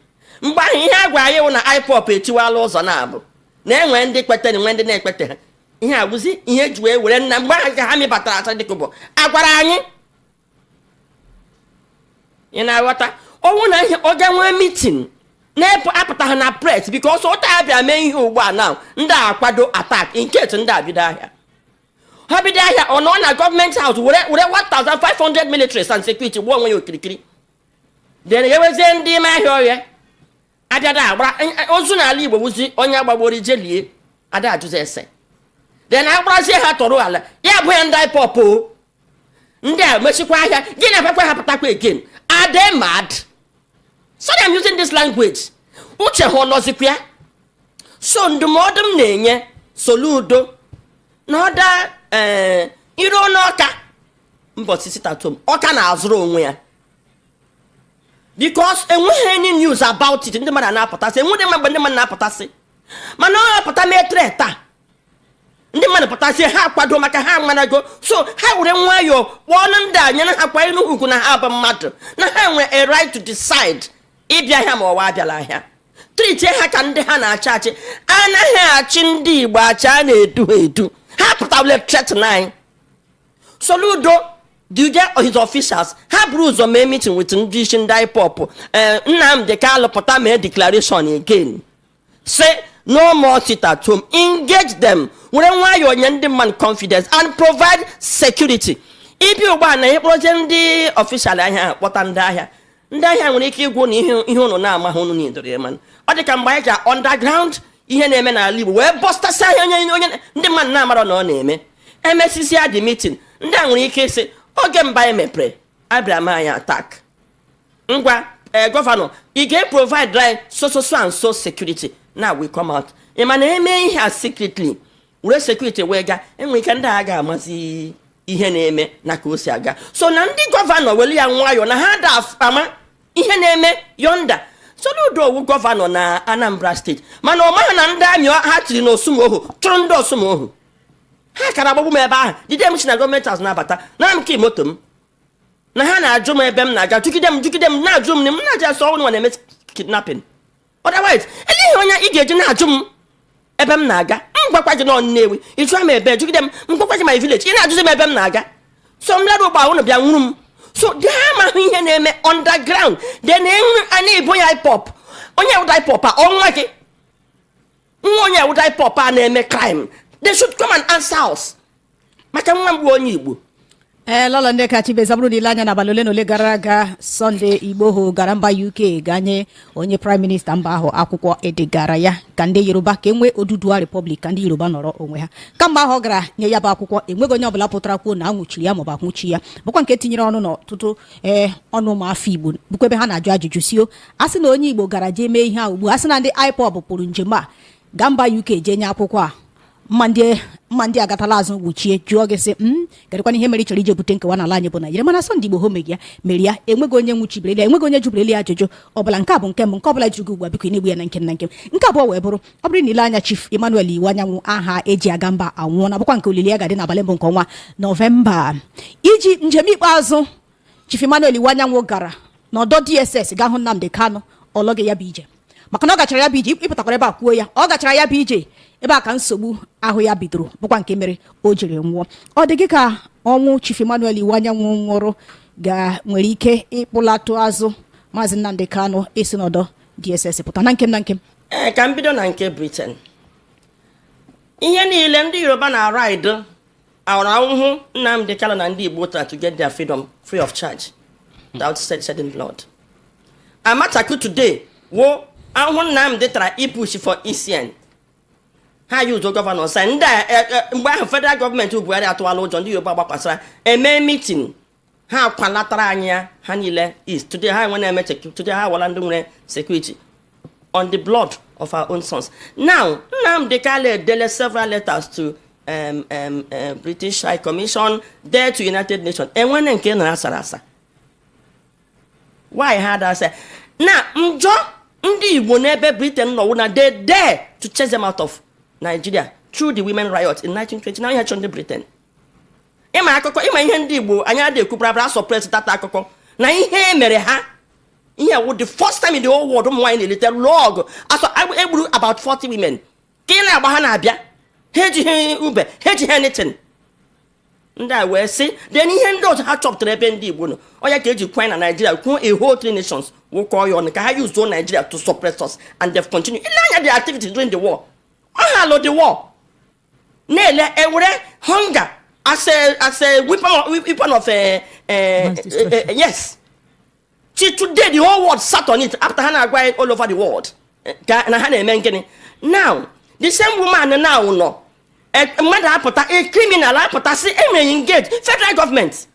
Mgbe ahụ, ihe a gwara anyị wụ na IPOB etiwala ụzọ na-abụ na enwe ndị kwetere, nwe ndị na-ekwete ha. Ihe abụzi ihe eji wee were nna mgbe ahụ ka ha mịbatara asa dịka bụ agwara anyị. Ị na-aghọta? Ọnwụ na ihe ọ ga nwee meeting na-epụ apụta ha na press, because ụta abịa mee ihe ugbu a na ndị a akwado attack in case ndị a bido ahịa. Ha bido ahịa, ọ nọ na government house were 1500 militaries and security gbuo onwe ya okirikiri, then ewezie ndị ime ahịa ọhịa abịada agbara ozu n'ala Igbo, wuzi onye agbagboro ijelie ada ajụzi ese, then agbarazie ha tọrọ ala ya bụ ya. Ndị IPOB o, ndị a mechikwa ahịa gị na-ekwekwa ha pụtakwa again. Are they mad? Sorry I'm using this language. Uche ha ọnọzikwa ya? So ndụmọdụ m na-enye Soludo na ọda ee iruo n'Ọka mbọchị sit at home, Ọka na-azụrụ onwe ya, because enweghị any news about it. Ndị mmadụ na-apụtasị, enweghị mgbe ndị mmadụ na-apụtasị, mana ọ apụta mee threat taa, ndị mmadụ pụtasị, ha kwado maka ha manago. So ha were nwayọọ kpọọ ndị a, nyere ha kwanyere ugwu na ha bụ mmadụ, na ha nwere a right to decide ịbịa ahịa ma ọwa abịala ahịa. Treatie ha ka ndị ha na-achị achị. Anaghị achị ndị Igbo achị, a na-edu ha edu. Ha pụtawule threaten anyị. Soludo duga his officials, ha buru ụzọ mee meeting with ndị isi ndị IPOB. Ee, Nnamdi Kanu pụta mee declaration again, say no more sit at home. Engage them, were nwayọọ nye ndị mmadụ confidence and provide security. Ibi ugbu a na ịkpọrọzie ndị official ahịa ahụ, kpọta ndị ahịa, ndị ahịa nwere ike ịgwụ na ihe ụnụ na-amaghị ụnụ n'idoro ya. Mana ọ dị ka mgbe anyị ga underground, ihe na-eme n'ala Igbo wee bọstasị ahịa, onye ndị mmadụ na-amarọ na ọ na-eme. Emesisia the meeting, ndị a nwere ike ịsị oge mba anyị mepere abịara m anyị attack. Ngwa, ee, governor, ị ga-provide anyị so so so and so security. Now we come out. Ị ma na eme ihe a secretly, were security wee gaa, enwere ike ndị a ga-amazi ihe na-eme na ka o si aga. So na ndị governor were ya nwayọọ na ha da ama ihe na-eme yonda. Soludo owu governor na Anambra Steeti, mana ọ maghị na ndị amị ha tiri na Osumohu chụrụ ndị Osumohu. Ha kara agbagbu m ebe ahụ, jide m, si na government house na-abata na m ke moto m, na ha na-ajụ m ebe m na-aga, jugide m, jugide m, na-ajụ m na m na-aja asọ ọnwụ na-eme kidnapping. Otherwise, eleghị onye ị ga-eji na-ajụ m ebe m na-aga. M gwakwa gị nọ Nnewi, ị jụọ m ebe, jugide m, m gwakwa gị my village, ị na-ajụzi m ebe m na-aga. So m lara ụgbọ ụnụ bịa nwuru m. So dị ha amaghị ihe na-eme underground. Then enwe a na-ebo ya IPOB, onye wụda IPOB a ọnwa gị. Nwa onye awụda IPOB a na-eme crime, they should come and answer us, maka nwa m bụ onye Igbo. Ee, lọlọ ndị ka Chibeze, bụrụ na ile anya n'abalị ole na ole gara aga, Sunday Igboho gara mba UK gaa nye onye prime minister mba ahụ akwụkwọ edegara ya ka ndị Yoruba ka e nwee Oduduwa Republic, ka ndị Yoruba nọrọ onwe ha. Kamgbe ahụ ọ gara nye ya bụ akwụkwọ, enweghị onye ọbụla pụtara kwuo na anwụchiri ya maọbụ anwụchi ya, bụkwa nke tinyere ọnụ n'ọtụtụ ee ọnụ ụmụafọ Igbo, bụkwa ebe ha na-ajụ ajụjụ sio a sị na onye Igbo gara jee mee ihe a ugbu a, sị na ndị IPOB pụrụ njem a gaa mba UK jee nye akwụkwọ a, mma ndị agatala azụ gwuchie jụọ gị sị m kedụkwana ihe mere ị chọrọ ije bute nkewa n'ala anyị bụ Naijiria? Mana Sunday Igboho megị ya mere ya, enweghị onye nwụchibere ya, enweghị onye jụbireli ya ajụjụ ọbụla. Nke a bụ nke mbụ. Nke ọbụla jụrụ gị ugbu a, biko ị na-egbu ya na nkem na nkem. Nke abụọ wee bụrụ, ọ bụrụ na ile anya, Chief Emmanuel Iwuanyanwu, aha eji aga mba, anwụọ na bụkwa nke olili ya ga-adị n'abalị mbụ nke ọnwa Nọvemba. Iji njem ikpeazụ Chief Emmanuel Iwuanyanwu gara n'ọdọ DSS gaa hụ Nnamdi Kanu, ọlọghị ya bụ ije, maka na ọ gachara ya bụ ije, ịpụtakwara ebe a kwuo ya, ọ gachara ya bụ ije ebe a ka nsogbu ahụ ya bidoro, bụkwa nke mere o jiri nwụọ. Ọ dị gị ka ọnwụ Chief Emmanuel Iwuanyanwu nwụrụ ga nwere ike ịkpụlatụ azụ Maazị Nnamdi Kanu isi n'ọdọ DSS pụta? Na nkem na nkem. Ee, ka m bido na nke Britain. Ihe niile ndị Yoruba na-aride awara ahụhụ Nnamdi Kanu na ndị Igbo tara to get their freedom free of charge without shedding blood. Amataku today wo ahụhụ Nnamdi tara ipush for ECN, ha yuzo governor sign ndị a. Mgbe ahụ federal gọọmenti Buhari atụwala ụjọ, ndị Yoruba gbakwasara eme meeting, ha kwalatara anyị ya ha niile east. Today ha enwe na-eme today ha awala ndị nwere security on the blood of our own sons. Now, Nnamdi Kanu edele several letters to British High Commission, there to United Nations. Enwene nke nọ asara asa. Why ha da asa? Na njọ ndị Igbo n'ebe Britain nọ wụ na they dare to chase them out of Nigeria through the women riot in 1929. Ihe chọrọ ndị Britain. Ịma akụkọ, ịma ihe ndị Igbo anyị adịghị ekwu brabra suppress tata akụkọ na ihe mere ha. Ihe wụ the first time in the whole world ụmụ nwaanyị na-elite lụọ ọgụ asọ egburu about 40 women ka ị na-agba ha na-abịa, ha ejighị ube, ha ejighị anything. Ndị a wee sị then ihe ndị ọzọ ha chọpụtara ebe ndị Igbo nọ, ọya ka eji kwanye na Nigeria kwuo a whole three nations wụkọọ ya ọnụ ka ha use Nigeria to suppress us, and they've continued. Ile anya the activities during the war, ọ ha lụ the war na-ele ewere hunger as a weapon of mass destruction. Yes, till today the whole world sat on it after ha na-agwa anyị all over the world ka na ha na-eme gịnị. Now the same woman now nọ mmadụ apụta, a criminal apụta sị emere engage federal government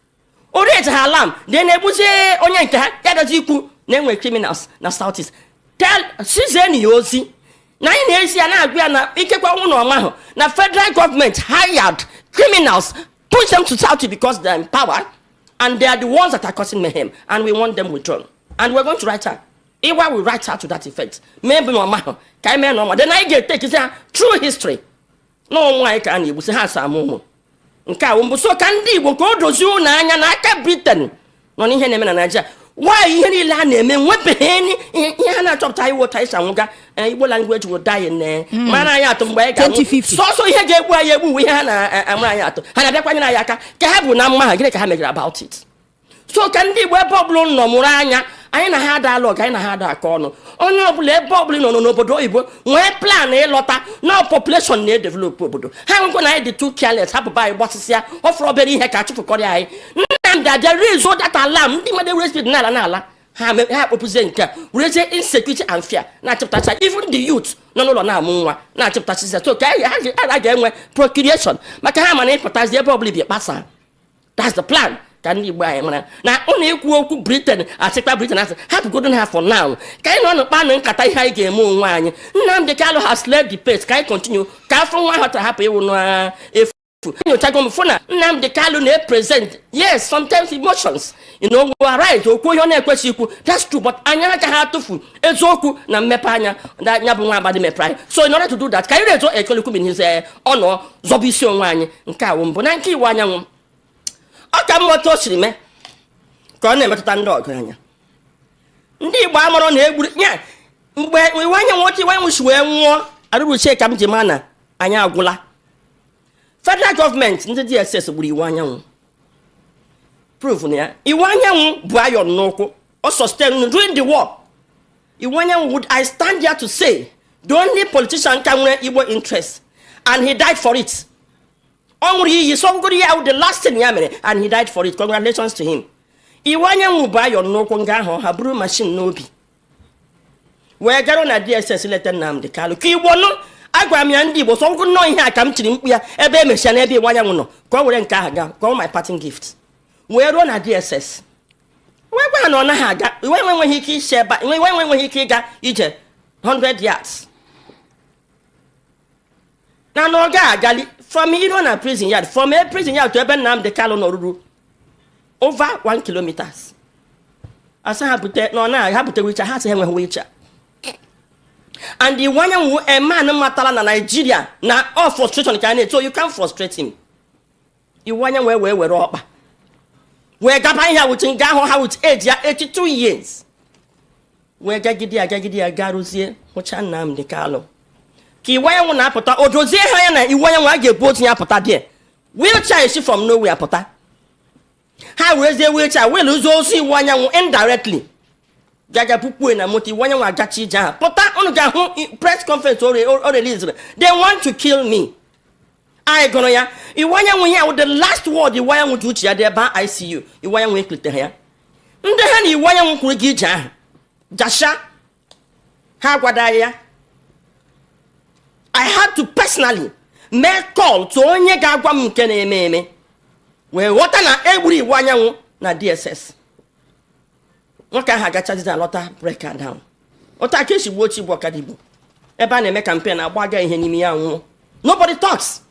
orate ha alarm, then na-egbuzie onye nke ha ya dozi ikwu na enwere criminals na South East. Tell sizeni ya ozi na anyị na-ezi ya na-agwa ya na ikekwe ọnwụ na ọma ahụ na federal government hired criminals, push them to South East because they are in power and they are the ones that are causing mayhem, and we want them withdrawn, and we're going to write her. Iwa will write her to that effect. Maybe na ọma ahụ ka anyị mee na ọma, then anyị ga-etake ha through history na ụmụ anyị ka a na-egbusi ha asa ama ụmụ nke a mbụ. So ka ndị Igbo ka o dozie ụlọ anya na aka Britain nọ n'ihe na-eme na Naijiria. Nwaanyị ihe niile a na-eme nwebeghị ihe ha na-achọpụta iwu otu anyị si anwụga. Igbo language will die in mara anyị atụ mgbe anyị ga-anwụ. 2050. Sọsọ ihe ga-egbu anyị egbu ihe ha na-amara anyị atụ, ha na-abịakwanyere anyị aka ka ha bụ na mma ha. Gịnị ka ha megere about it? So ka ndị Igbo ebe ọbụla nọ mụrụ anya. Anyị na ha ada alụ ọgụ, anyị na ha ada akọ ọnụ. Onye ọbụla ebe ọbụla ị nọ n'obodo oyibo nwee plan ịlọta na population na-edevelop obodo. Ha nwekwa na anyị dị too careless, hapụba anyị gbasịsịa ọfụrụ obere ihe ka achụfụkọrọ anyị. Nnamdị abịa raise that alarm, ndị mmadụ were speed n'ala n'ala ha ha akpọpụzie nke a werezie insecurity and fear na-achịpụtacha even the youth nọ n'ụlọ na-amụ nwa na-achịpụtasịza. So ka anyị ha ga-enwe procreation maka ha mana ịpụtazi ebe ọbụla ibi kpasa. That's the plan. Ka ndị Igbo anyị mara na ụnụ ikwu okwu Britain asịkwa Britain asị hapụgodo ha for now, ka anyị nọ n'ụkpa nkata ihe anyị ga-eme onwe anyị. Nnamdị Kanu has led the pace, ka anyị continue ka afọ nwa ahụ tara hapụ ịwụ n'efu. Nyochago m fụ na Nnamdị Kanu na-epresent, yes, sometimes emotions will arise, okwu ihe ọ na-ekwesị ikwu, that's true, but anyị agaghị atụfu eziokwu na mmepe anya na ya bụ nwa agbadi mepere anyị. So in order to do that, ka anyị rezo ekolukwu bin his ọnọ zọba isi onwe anyị. Nke a wụ mbụ. Na nke Iwuanyanwu, ọ ka mma otu o siri mee ka ọ na-emetụta ndị ọgaranya. Ndị Igbo amarọ na egburu ya mgbe Iwuanyanwu, otu Iwuanyanwu si wee nwụọ arụrụchie ka m ji maa na anyị agwụla. Federal gọọmenti, ndị DSS gburu Iwuanyanwu, proof na ya Iwuanyanwu bụ ayọn n'ụkwụ, ọ sustain during the war. Iwuanyanwu would, I stand here to say The only politician ka nwere Igbo interest, and he died for it. Ọ ṅụrụ iyi sọgoro ya the last thing ya mere, and he died for it. Congratulations to him. Iwuanyanwu bụ ayọ n'ụkwụ nga ahụ ha buru machine n'obi wee garuo na DSS leta Nnamdi Kanu ka Igbo nụ. Agwara m ya, ndị Igbo, sọgoro nnọọ ihe a ka m tiri mkpu ya ebe e mechia n'ebe Iwuanyanwu nọ, ka ọ were nke ahụ gaa ka ọ my parting gift, wee ruo na DSS wee gwa ha na ọ naghị aga. Iwe enweghị ike isi ebe a, iwe enweghị ike ịga ije 100 yards na ọ ga-agali from iruo na prison yard, from a prison yard to ebe Nnamdi Kanu nọ ruru over 1 kilometers. Asa ha bute na ọ na ha bute wheelchair, ha sị ha enweghị wheelchair. And Iwuanyanwu, a man matala na Nigeria na all frustration ka a na-eto, you can't frustrate him. Iwuanyanwu wee were ọkpa wee gaba ihe with nga ahụ ha with age ya 82 years, wee gagide ya, gagide ya, garuzie hụcha Nnamdi Kanu. Ka Iwuanyanwu na-apụta, o dozie ha anya na Iwuanyanwu a ga-ebu otu ya pụta there, wheelchair esi from nowhere pụta. Ha werezie wheelchair wee lụzie ozu Iwuanyanwu indirectly, gaga pupue na moto. Iwuanyanwu agachi ije ahụ pụta. Unu ga-ahụ press conference o release, "They want to kill me." Anyị gụrụ ya. Iwuanyanwu, ihe ahụ the last word Iwuanyanwu ji uche ya dị ebe ICU. Iwuanyanwu ekilitere ya. Ndị ha na Iwuanyanwu kwuru gị ije ahụ jasha ha agwadaghị ya. I had to personally make call to onye ga-agwa m nke na-eme eme, wee ghọta na egburu Iwuanyanwu na DSS. Nwoke ahụ agachazizi alọta break down. Otu aka esi gbuo Chigbu Ọkadigbo ebe a na-eme campaign, agbaga ihe n'ime ya, nwụọ. Nobody talks.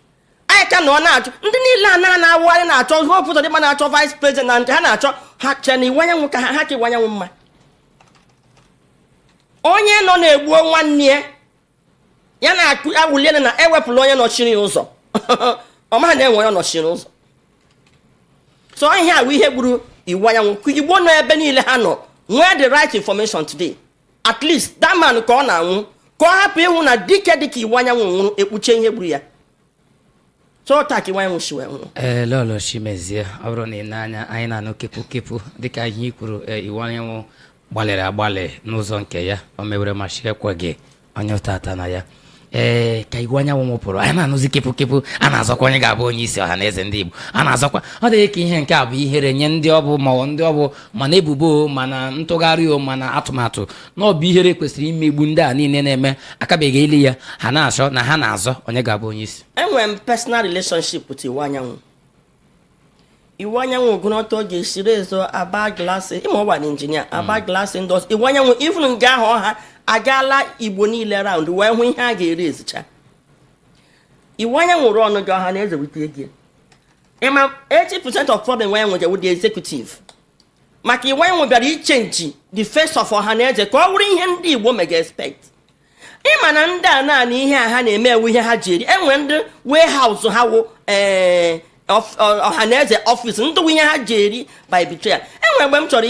Anyị ka na ọ na-achọ ndị niile a na-awụgharị na-achọ Hope Uzodimma, na-achọ vice president, na nke ha na-achọ ha chere na Iwuanyanwu ka ha ka Iwuanyanwu mma. Onye nọ na-egbuo nwanne ya, ya na-akụ awụlielu na ewepụla onye nọchiri ya ụzọ, ọ maghị na enwe onye nọchiri ụzọ. So ihe a bụ ihe gburu Iwuanyanwu. Ka Igbo nọ ebe niile ha nọ nwee the right information today. At least that man, ka ọ na-anwụ, ka ọ hapụ ịhụ na dike dịka Iwuanyanwu nwụrụ, ekpuche ihe gburu ya. So taa ka Iwuanyanwu si wee nwụrụ. Ee, Lọlọ Chimezie, ọ bụrụ na ị na-anya anyị na-anụ kepụ kepụ dịka ihe i kwuru, ee, Iwuanyanwu gbalịrị agbalị n'ụzọ nke ya, o mewere ma chi ekweghị onye ụtata na ya. Ee, ka Iwuanyanwu nwụpụrụ, anyị na-anụzi kepụ kepụ a na-azọkwa onye ga-abụ onye isi ọha na eze ndị Igbo. A na-azọkwa, ọ dịghị ka ihe nke a bụ ihere nye ndị ọ bụ ma ọ ndị ọ bụ, mana ebubo o, mana ntụgharị o, mana atụmatụ na ọ bụ ihere kwesịrị imegbu ndị a niile na-eme akabeghị ili ya, ha na-achọ na ha na-azọ onye ga-abụ onye isi. Enwere m personal relationship with Iwuanyanwu. Iwuanyanwu gụrụ ọtọ ọ ga-esi rezo Aba Glass, ịma ọwa na injinia Aba Glass Industry. Iwuanyanwu even nga ahụ ọha agaala Igbo niile round wee hụ ihe a ga-eri ezicha. Iwuanyanwu rụọ ọnụ gị ọha na eze wute ego. Ịma 80% of problem Iwuanyanwu ga the executive, maka Iwuanyanwu bịara ichange the face of ọha na eze ka ọ bụrụ ihe ndị Igbo mega expect. Ịma na ndị a naanị ihe a ha na-eme ewu ihe ha ji eri. Enwere ndị warehouse ha wụ ee ọhaneze office, ndị wụ ihe ha ji eri by betrayal. Enwere mgbe m chọrọ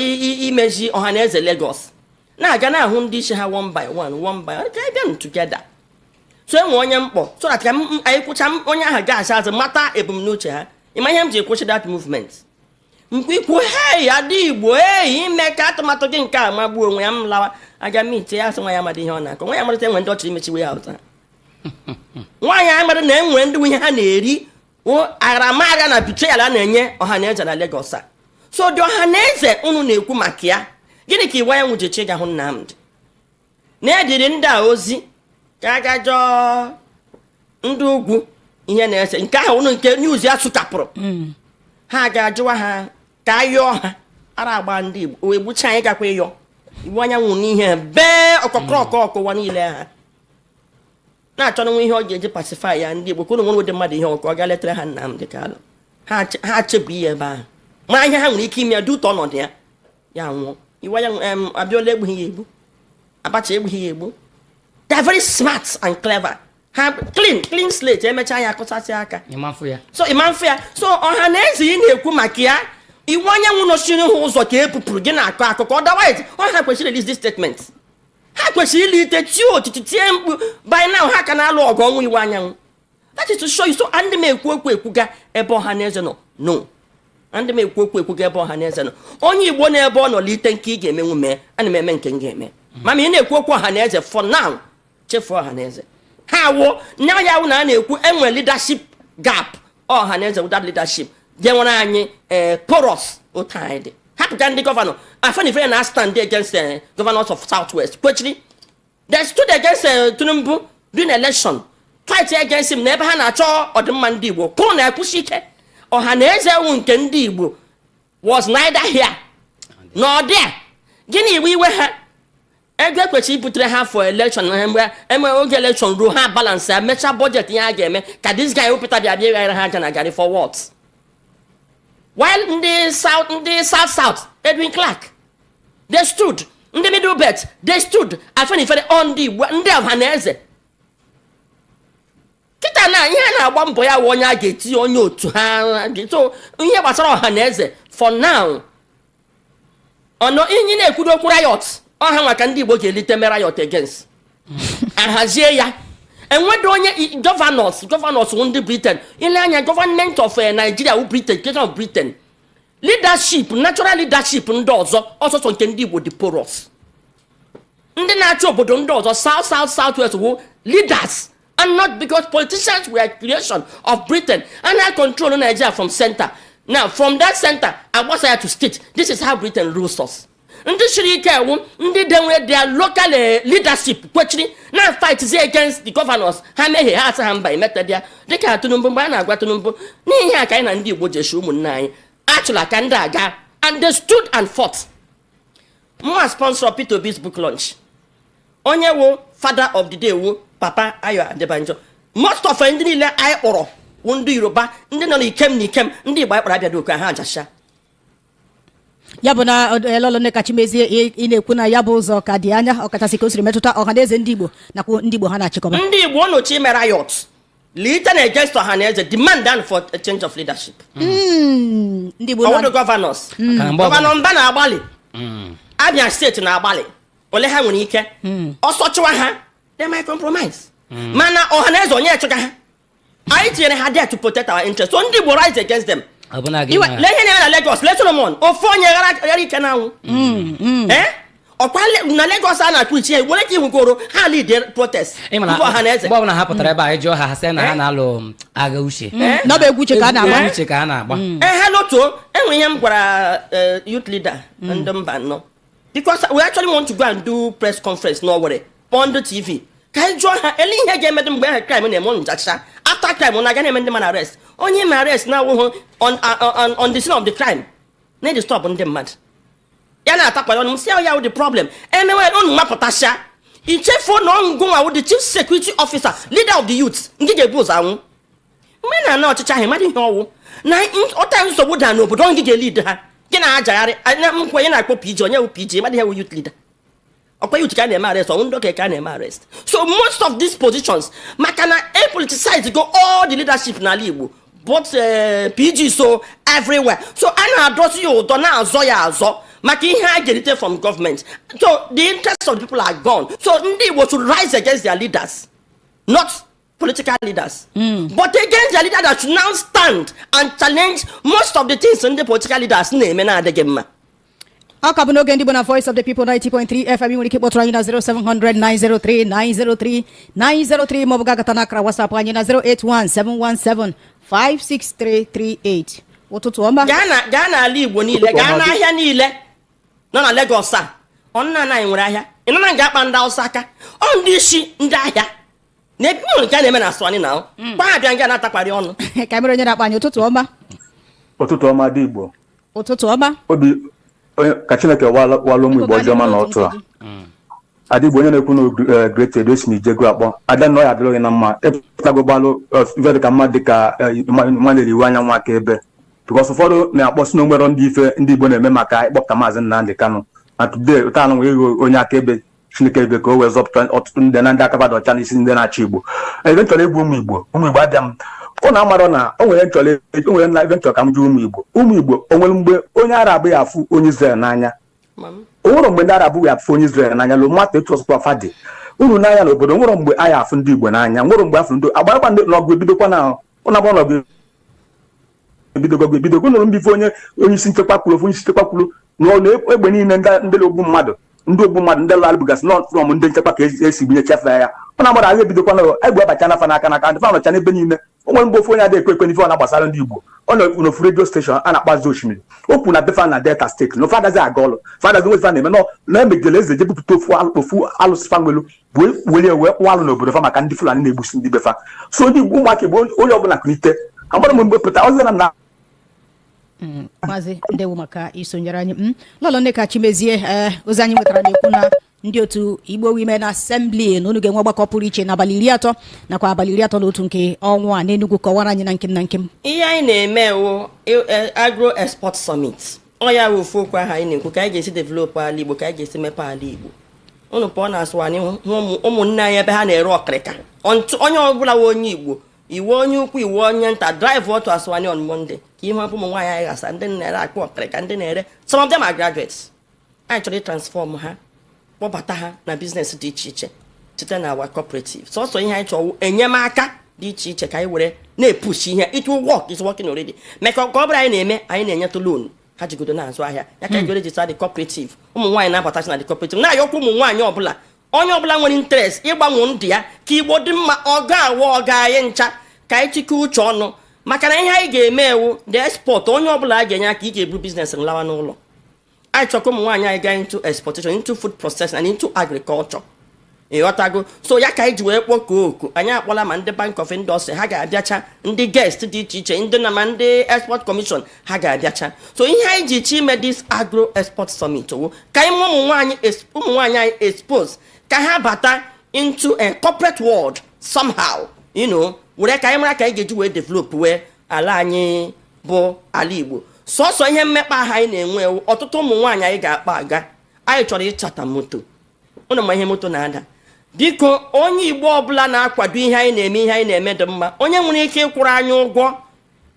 imezi Ọhaneze Lagos, na-aga na-ahụ ndị isi ha one by one, one by one, ka anyị bịa together. So enwe onye mkpọ so that ka anyị kwụcha onye ahụ ga-asa azụ mata ebumnuche ha. Ịma ihe m ji kwụsị that movement mkpu ikwu, "Hei, ada Igbo, ei, ime ka atụmatụ gị nke a magbuo onwe ya." M lawa aga m ite ya, asị nwa ya amadị ihe ọ na-akọ. Nwa ya amadịta enwe ndị ọ chọrọ imechi warehouse ha. Nwaanyị amadị na enwere ndị nwunye ha na-eri aramagha na betrayal a na-enye Ọhaneze na Lagos a. So dị Ọhaneze unu na-ekwu maka ya, gịnị ka Iwuanyanwu ji eche ịga hụ Nnamdị na-ediri ndị a ozi ka a ga jọọ ndị ugwu ihe na-ese nke ahụ unu nke news ya sụkapụrụ ha ga-ajụwa ha ka a yọọ ha ara agba ndị Igbo wee gbucha anyị gakwa ịyọ Iwuanyanwu n'ihe bee ọkọkọrọ ọkọ ọkụwa niile ha na-achọ nwa ihe ọ ga-eji pacify ya ndị Igbo, ka unu nwere ụdị mmadụ ihe ọkụ ọ ga letara ha Nnamdị Kanụ. Ha chebu ihe ebe ahụ mara ihe ha nwere ike ime ya dị ụtọ ọnọdụ ya ya nwụọ. Iwuanyanwu Abiola egbughị ya egbu, Abacha egbughị ya egbu. They are very smart and clever. Ha clean clean slate, emechaa ya akụsasị aka. Ịmafụ ya. So ịma mfe ya. So ọha na eze ị na-ekwu maka ya, Iwuanyanwu nọchiri ha ụzọ ka e pupụrụ gị na-akọ akụkọ. Otherwise ọ ha kwesịrị release this statement, ha kwesịrị ilite tie otiti tie mkpu. By now ha ka na-alụ ọgụ ọnwụ Iwuanyanwu. That is to show you. So ndị m ekwu okwu ekwuga ebe ọha na eze nọ, no, ndị m ekwu okwu ekwuga ebe ọha na eze nọ. Onye Igbo na ebe ọ nọ lite nke ị ga-emenwu mee, ana m eme nke m ga-eme. Mama, ị na-ekwu okwu ọha na eze for now. Chefuo Ọhaneze. Ha wụ nya ya wụ na a na-ekwu enwe leadership gap. Ọhaneze without leadership je nwere anyị porous otu anyị dị. Hapụga ndị governor. Afenifere na stand against governors of South West kwechiri. They stood against Tinubu during election, fight against him na ebe ha na-achọ ọdịmma ndị Igbo kwụrụ na ekwusi ike. Ọhaneze wụ nke ndị Igbo was neither here nor there. Gịnị iwe iwe ha? Ego ekwesịrị ibutere ha for election na mgbe eme oge election ruo, ha balance ya, mechaa budget ihe a ga-eme ka this guy wepụta bịa bịa ghara ha aja na garị for what? While ndị South, ndị South South, Edwin Clark, they stood. Ndị Middle Belt, they stood. Afenifere ọ ndị Igbo, ndị Ọhaneze kịta na ihe a na-agba mbọ ya wụ onye a ga-etinye onye otu ha. So ihe gbasara Ọhaneze for now, ọnọ ihe na-ekwudo okwu riot ọha maka ndị Igbo ga-elite me riot against ahazie ya. Enwedo onye governors wụ ndị Britain. Ile anya government of Nigeria wụ Britain, creation of Britain. Leadership, natural leadership ndị ọzọ, ọsọsọ nke ndị Igbo dị porous. Ndị na-achị obodo ndị ọzọ, South South, South West, wụ leaders and not because politicians were creation of Britain and I control Nigeria from center. Now from that center agbasa ya to state. This is how Britain rules us. Ndị siri ike ewu ndị denwere their local leadership kwechiri na fight against the governors. Ha mehie, ha asị ha mba, emetadịa dịka Tinubu. Mgbe a na-agwa Tinubu n'ihi a ka anyị na ndị Igbo jeshi ụmụnne anyị achụla ka ndị aga, and they stood and fought. Mụa sponsor Peter Obi's book launch. Onye wụ father of the day wụ Papa Ayo Adebanjo. Most of ndị niile anyị kpọrọ wụ ndị Yoruba, ndị nọ n'ikem na ikem. Ndị Igbo anyị kpọrọ abịa oku ha ajacha. Ya bụ na Lọlọ Nneka Chimezie, ị na-ekwu na ya bụ ụzọ ka dị anya, ọkachasị ka o siri metụta Ọhaneze ndị Igbo nakwa ndị Igbo ha na-achịkọba. Ndị Igbo nochi ime riot lite na against Ọhaneze, demand and for a change of leadership. Ndị Igbo ọwụdụ governors. Maka na mgbe ọbụla Governor Mba na-agbalị, Abia Steeti na-agbalị ole ha nwere ike. Ọsọ chụwa ha, they might compromise. Mana Ọhaneze, onye chụga ha? Anyị tinyere ha there to protect our interest. So ndị Igbo rise against them. Ọbụna gị Lee ihe na-eme na Lagos. Lee Solomon, ofu onye ghara ike n'anwụ. Eh? Ọkwa na Lagos a na-akpụ ichi ya nwere ka iwugoro ha lead protest ịma na mbụ Ọhaneze. Mgbe ọbụla ha pụtara ebe a, ịjụọ ha, ha sị na ha Eh? na-alụ agha uche. Eh? N'ọba egwu uche ka a na-agba. Egwu uche ka ha na-agba. Ee, ha lotuo. Enwe ihe m gwara youth leader ndị mba nọ, because we actually want to go and do press conference n'Owerri, kpọọ ndị TV ka anyị jụọ ha ele ihe ga-emedụ mgbe ahụ crime na-eme ụnụ nchacha. After crime na aga na-eme ndị mmadụ arrest. Onye ime arrest na-awụghụ on the scene of the crime na stop ndị mmadụ ya na-atakwara ọnụ m si ya wụ the problem. Emewe unu mapụtasịa, ichefuo na ọngụnwa wụ the chief security officer, leader of the youth nke ga-ebu ụzọ anwụ mgbe ị na-ana ọchịchị ahụ. Ịmara ihe ọwụ na ọta nsogbu daa n'obodo ọ gị ga-elid ha, gị na-ajagharị anya nkwa onye na-akpọ PG, onye wụ PG. Ịmara ihe wụ youth leader? Ọkwa youth ka a na-eme arrest, ọnwụ ndị okenye ka a na-eme arrest. So most of these positions, maka na e politicize go all the leadership n'ala Igbo, both PG, so everywhere. So a na-adọsi ya ụdọ, na-azọ ya azọ maka ihe a ga-erite from government. So the interests of the people are gone. So ndị Igbo should rise against their leaders, not political leaders, but against their leaders that should now stand and challenge most of the things ndị political leaders na-eme na-adịghị mma. Ọ ka bụ n'oge ndị Igbo na Voice of the People 90.3 FM. Ị nwere ike ịkpọtụrụ anyị na 0700 903 903 903 maọbụ gagata n'akara WhatsApp anyị na 081 717 56338. Ụtụtụ ọma. Gaa n'ala Igbo niile, gaa n'ahịa niile nọ na Lagos a. Ọnna anyị nwere ahịa ị nọ na nga akpa ndị Hausa aka, ọ ndị isi ndị ahịa na ebe nwere nke a na-eme na Aswani na kwa ha bịa nga na-atakwari ọnụ. Ka mere onye na-akpa anyị. Ụtụtụ ọma. Ụtụtụ ọma dị Igbo. Ụtụtụ ọma. Obi onye ka Chineke walụ ụmụ Igbo ọjọọ ma n'otu a Ada Igbo, onye na-ekwu na Great Edo esi m Ijego akpọ. Ada nọ ya adịrọ gị na mma. Ịpụtago gbalụ ife dịka mma dịka mmadụ iwu anyanwụ aka ebe, because ụfọdụ na-akpọ si na onwero ndị ife ndị Igbo na-eme maka ịkpọpụta Maazị Nnamdị Kanụ na today ụta anụ nwere onye akaebe Chineke ebe ka o wee zọpụta ọtụtụ ndị na ndị aka dị ọcha n'isi ndị na-achị Igbo. Ebe m chọrọ egwu ụmụ Igbo, ụmụ Igbo abịa m ụnụ amarọ na o nwere nchọrọ, o nwere na ebe m chọrọ ka m jụọ ụmụ Igbo. Ụmụ Igbo, o nwere mgbe onye Arab ya afụ onye Israel n'anya? O nwere mgbe ndị Arab ya afụ onye Israel n'anya? Lo mmatụ etu ọsụkwa fa dị unu n'anya n'obodo, nwere mgbe anyị afụ ndị Igbo n'anya? Nwere mgbe afụ ndị agbarakwa ndị n'ọgụ ebidokwa na ụnụ agba n'ọgụ ebidogo ebidogo nụrụ mbife onye isi nchekwa kwuru, ofu onye isi nchekwa kwuru na ọ na egbe niile ndị ogbu mmadụ, ndị ogbu mmadụ, ndị lalụ bugasị nọ from ndị nchekwa ka esi binye chefe ya. Ọ na-agbara agha ebidokwana, egbe abacha nafa n'aka n'aka, ndị fa nọcha n'ebe niile. O nwere mgbe ofu onye adịghị ekwe ekwe n'ife ọ na-gbasara ndị Igbo, ọ nọ n'ofu radio station a na-akpazi osimiri, o kwuru na befa na Delta State na ofe adazi aga ọlụ, fadazi nwe ife a na-eme nọ na emegidere eze je bupụta ofu alụsị fa nwelu wee were wee kpụọ alụ n'obodo fa maka ndị Fulani na-egbusi ndị befa. So ndị Igbo, ụmụaka Igbo, onye ọbụla kulite, agbara m mgbe pụta ọzọ na Maazị, ndewo maka isonyere anyị. Lọlọ Nneka Chimezie, ee, ozi anyị nwetara na-ekwu na ndị otu Igbo Women Assembly na unu ga-enwe ọgbakọ pụrụ iche n'abalị 30 nakwa abalị 31 nke ọnwa a n'Enugu. Kọwara anyị na nkem na nkem. Ihe anyị na-eme wụ Agro Export Summit. Ọ ya wụ ofu okwu ahụ anyị na-ekwu, ka anyị ga-esi develop ala Igbo, ka anyị ga-esi mepe ala Igbo. Unu pụọ na Asụwani hụ ụmụnne anyị ebe ha na-ere ọkịrịka. Onye ọbụla wụ onye Igbo, iwe onye ukwu, iwe onye nta, drive otu Asụwani on Monday ka ihe ọbụ ụmụ nwaanyị anyị ghasa, ndị na-ere akpụ ọkịrịka, ndị na-ere. Some of them are graduates. Anyị chọrọ ịtransform ha, kpọbata ha na business dị iche iche site na our cooperative. Sọsọ ihe anyị chọrọ, enyemaka dị iche iche ka anyị were na-epush ihe. It will work, it's working already. Maka ka ọ bụrụ anyị na-eme, anyị na-enyetụ loan ha jigodo na-azụ ahịa ya, ka anyị register the cooperative. Ụmụ nwaanyị na-abatachi na the cooperative, na-ayọkwa ụmụ nwaanyị ọbụla, onye ọbụla nwere interest ịgbanwe ndụ ya ka Igbo dị mma, ọ ga-awa ọ ga anyị ncha ka anyị chịkọ uche ọnụ, maka na ihe anyị ga-eme ewu the export. Onye ọbụla a ga-enye aka, ị ga-ebu business nlawa n'ụlọ. Anyị chọrọ ka ụmụ nwaanyị anyị gaa into exportation, into food processing and into agriculture, ịghọtago? So ya ka anyị ji wee kpọkuo oku. Anyị akpọla ma ndị Bank of Industry, ha ga-abịacha, ndị guest dị iche iche, ndị na ma ndị export commission, ha ga-abịacha. So ihe anyị ji chi ime this Agro Export Summit wo ka anyị ụmụ nwaanyị anyị expose ka ha bata into a corporate world somehow, were ka anyị mara ka anyị ga-eji wee develop wee ala anyị bụ ala Igbo. Sọsọ ihe mmekpa ahụ anyị na-enwe ewu, ọtụtụ ụmụ nwaanyị anyị ga-akpa aga, anyị chọrọ ịchata moto. Ụnụ ma ihe moto na-ada. Biko, onye Igbo ọbụla na-akwado ihe anyị na-eme, ihe anyị na-eme dị mma, onye nwere ike ịkwụrụ anyị ụgwọ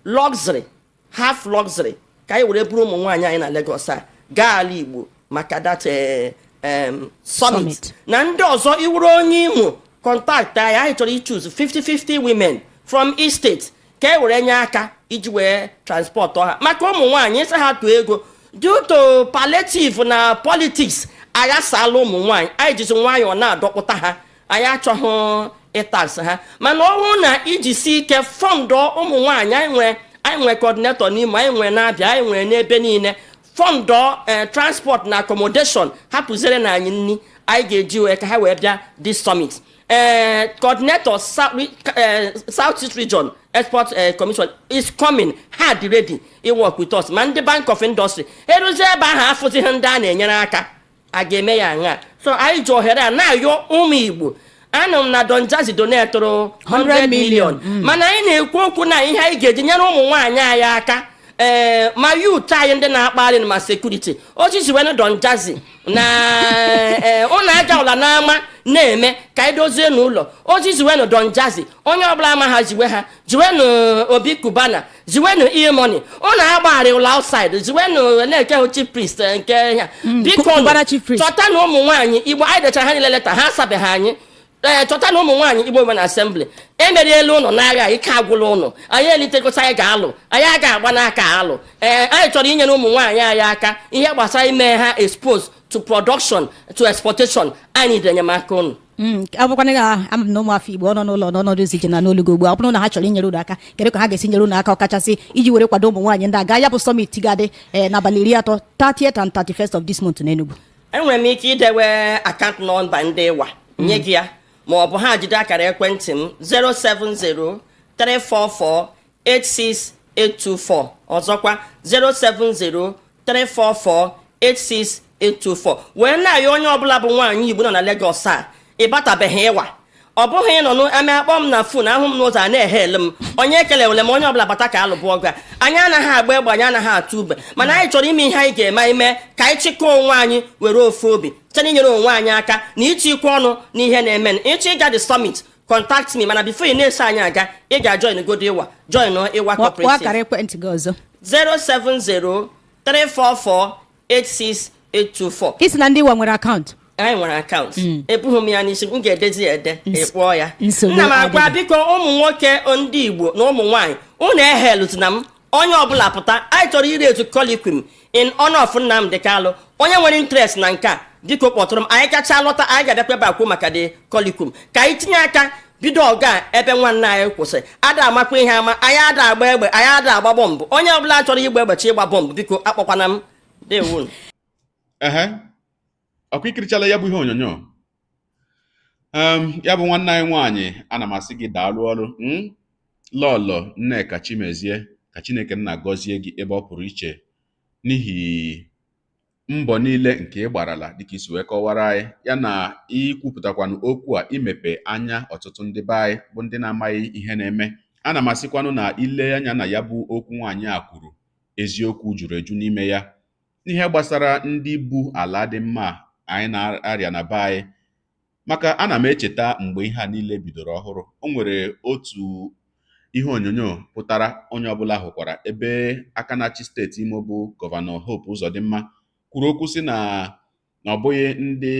luxury, half luxury, ka anyị were buru ụmụ nwaanyị anyị na Lagos a gaa ala Igbo maka that summit. Summit. Na ndị ọzọ, iwuru onye Imo, contact anyị. Anyị chọrọ ichoose 50-50 women from each state ka e were nye aka iji wee transport ha, maka ụmụ nwaanyị ịsị ha tụọ ego due to palliative na politics aghasala ụmụ nwaanyị. Anyị jizi nwayọọ na-adọkpụta ha, anyị achọghị ịtax ha, mana ọ bụrụ na iji si ike fundọ ụmụ nwaanyị anyị nwere, anyị nwere coordinator n'Imo, anyị nwere n'Abịa, anyị nwere n'ebe niile, fundọ transport na accommodation, hapụziere na anyị nni anyị ga-eji wee ka ha wee bịa this summit. Coordinator South East Region Export Commission is coming hard, ready work with us, ma ndị Bank of Industry eruzie ebe ahụ afụzighị ndị a na-enyere aka a ga-eme ya aṅa. So anyị ji ohere a na-ayọ ụmụ Igbo. Anụ m na Don Jazzy donatụrụ 100 million, mana anyị na-ekwu okwu na ihe anyị ga-eji nyere ụmụ nwaanyị anyị aka, ee, ma youth anyị ndị na-akpagharị ma security osisi wee Don Jazzy na ee ụlọ aja ụla n'ama na-eme ka anyị dozie n'ụlọ osisi wenụ Don Jazzy. Onye ọbụla ama ha ziwe ha, ziwenụ Obi Cubana, ziwenụ E-Money, ụnụ agbagharị ụlọ outside, ziwenụ na-eke hụ chief priest nke ya. Biko Cubana chief priest. Chọta na ụmụ nwaanyị Igbo anyị dechara ha niile leta, ha asabeghị anyị. Ee, chọta na ụmụ nwaanyị Igbo Women Assembly emeriela ụnụ n'agha, ike agwụla ụnụ. Anyị elitegosi anyị ga-alụ, anyị aga agba n'aka alụ. Ee, anyị chọrọ inyere ụmụ nwaanyị anyị aka ihe gbasara ime ha expose to production, to exportation. Anyị dị enyemaka ụnụ. Ọ bụkwana na ama m na ụmụafọ Igbo ọ nọ n'ụlọ n'ọnọdụ iche na n'olugo ugbu a, ọ bụrụ na ha chọrọ inyere unu aka, kedu ka ha ga-esi nyere unu aka, ọkachasị iji were kwado ụmụ nwaanyị ndị a gaa ya bụ summit ga-adị n'abalị 30, 30th and 31st of this month n'Enugu? Enwere m ike idewe account number ndị ịwa nye gị ya, ma ọ bụ ha jide akara ekwentị m, 07034486824. Ọzọkwa, 07034486824. Wee na-ayọ onye ọbụla bụ nwaanyị Igbo nọ na Lagos a, ịbatabeghị ịwa, ọ bụghị ịnọ n'ama akpọ m na phone, ahụ m n'ụzọ a na-ehe ele m, onye ekelewele m. Onye ọbụla bata ka alụbụ ọgụ a. Anyị anaghị agba egbe, anyị anaghị atụ ube, mana anyị chọrọ ime ihe anyị ga-eme ime ka anyị chịkọọ onwe anyị, were ofu obi site n'inyere onwe anyị aka na ịchịkwa ọnụ n'ihe na-eme. Ịchọ ịga the summit, contact me, mana before ị na-eso anyị aga, ị ga-join godo ịwa, join ịwa Kpọọ cooperative. Akara ekwentị gị ọzọ. 07034486824. Isi na ndị Iwa nwere account? Anyị nwere account, ebughị m ya n'isi, m ga-edezi ya ede, ịkpọọ ya. Nsogbu Nna m agwa adịghị. biko, ụmụ nwoke ndị Igbo na ụmụ nwaanyị, unu ehelụtụ na m. Onye ọbụla pụta, anyị chọrọ ire etu colloquium in honor of Nnamdi Kanu. Onye nwere interest na nke a, Biko kpọtụrụ m. Anyị kacha lọta, anyị ga-abịakwa ebe a kwuo maka the curriculum, ka anyị tinye aka bido ọga a ebe nwanne anyị kwụsị. Ada amakwa ihe ama. Anyị ada agba egbe, anyị ada agba bọmbụ. Onye ọbụla chọrọ igba egbe chi ịgba bọmbụ, biko akpọkwana m. Dewonu. Ehe, ọkwa ikirichala ya bụ ihe onyonyo. Ya bụ nwanne anyị nwaanyị, ana m asị gị daalụ ọrụ. Lọlọ Nneka Chimezie, ka Chineke nna gọzie gị ebe ọ pụrụ iche n'ihi mbọ niile nke ị gbarala, dịka isi wee kọwara anyị ya na ikwupụtakwanụ okwu a, imepe anya ọtụtụ ndị be anyị bụ ndị na-amaghị ihe na-eme. Ana m asịkwanụ na ile anya na ya bụ okwu nwaanyị a kwuru, eziokwu juru eju n'ime ya n'ihe gbasara ndị bu ala dị mma anyị na-arịa na be anyị. Maka ana m echeta mgbe ihe a niile bidoro ọhụrụ, o nwere otu ihe onyonyo pụtara, onye ọbụla hụkwara, ebe aka na-achị steeti Imo bụ Gọvanọ Hope Uzodimma kwuru okwu sị na ọ bụghị ndị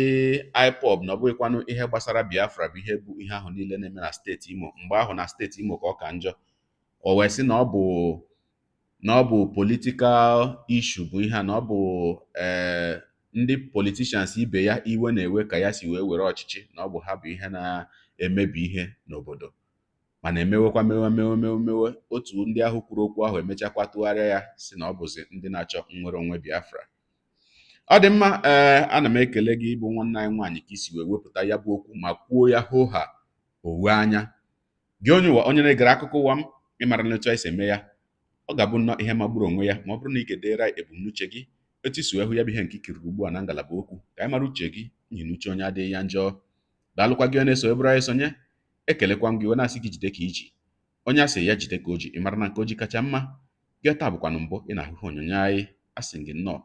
IPOB, na ọ bụghịkwanụ ihe gbasara Biafra bụ ihe bụ ihe ahụ niile na-eme na steeti Imo mgbe ahụ. Na steeti Imo ka ọ ka njọ. O wee sị na ọ bụ political issue bụ ihe a, na ọ bụ ndị politicians ibe ya iwe na-ewe ka ya si wee were ọchịchị, na ọ bụ ha bụ ihe na-emebi ihe n'obodo. Mana emewekwa, mewe, mewe, mewe, mewe, otu ndị ahụ kwuru okwu ahụ emechakwa tụgharịa ya si na ọ bụzi ndị na-achọ nnwere onwe Biafra. Ọ dị mma. Ee, ana m ekele gị ịbụ nwanne anyị nwaanyị ka isi wee wepụta ya bụ okwu ma kwuo ya hoo ha owe anya. Gị onye ụwa, onye na-egere akụkọ ụwa m, ịmara na otu anyị si eme ya, ọ ga-abụ nnọọ ihe magburu onwe ya ma ọ bụrụ na ị ga-edere anyị ebumnuche gị, etu isi wee hụ ya bụ ihe nke ikiriri ugbu a na ngalaba okwu, ka anyị mara uche gị, n'ihi na uche onye adịghị ya njọ. Daalụkwa gị onye na-eso ebụrụ anyị sonye. Ekelekwa m gị wee na-asị gị jide ka iji. Onye asị ya jide ka o ji, ị mara na nke o ji kacha mma. Gị taa bụkwanụ mbụ ị na-ahụ ihe onyonyo anyị, asị gị nnọọ.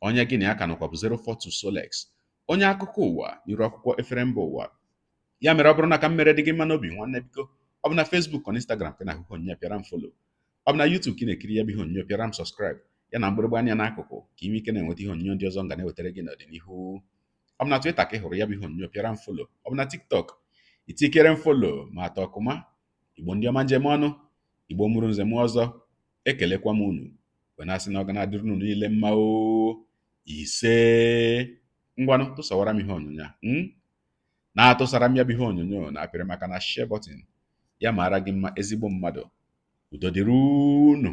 Onye gị na ya ka nọkwa bụ 042 Solex, onye akụkọ ụwa n'iru akwụkwọ efere mba ụwa. Ya mere, ọ bụrụ na ka m mere dị gị mma n'obi, nwanne, biko, ọ bụ na Facebook ọ na Instagram ka ị na-ahụ ihe onyonyo, pịara m follow. Ọ bụ na YouTube ka ị na-ekiri ya bụ ihe onyonyo, pịara m subscribe ya na mgbịrịgba anya n'akụkụ, ka ị nwee ike na-enweta ihe onyonyo ndị ọzọ m ga na-ewetara gị n'ọdịnihu. Ọ bụ na Twitter ka ị hụrụ ya bụ ihe onyonyo, pịara m follow. Ọ bụ na TikTok, itikere m follow ma atọ ọkụma. Igbo ndị ọma, njem ọnụ, Igbo mụrụ nze m ọzọ, ekelekwa m unu wee na-asị na ọ ga na-adịrị unu niile mma o. Ise. Ngwanụ, tụsawara m ihe onyonyo a, na-atụsara m ya bụ ihe onyonyo na apịrị maka na share button. Ya mara gị mma, ezigbo mmadụ. Udo dịrị unu.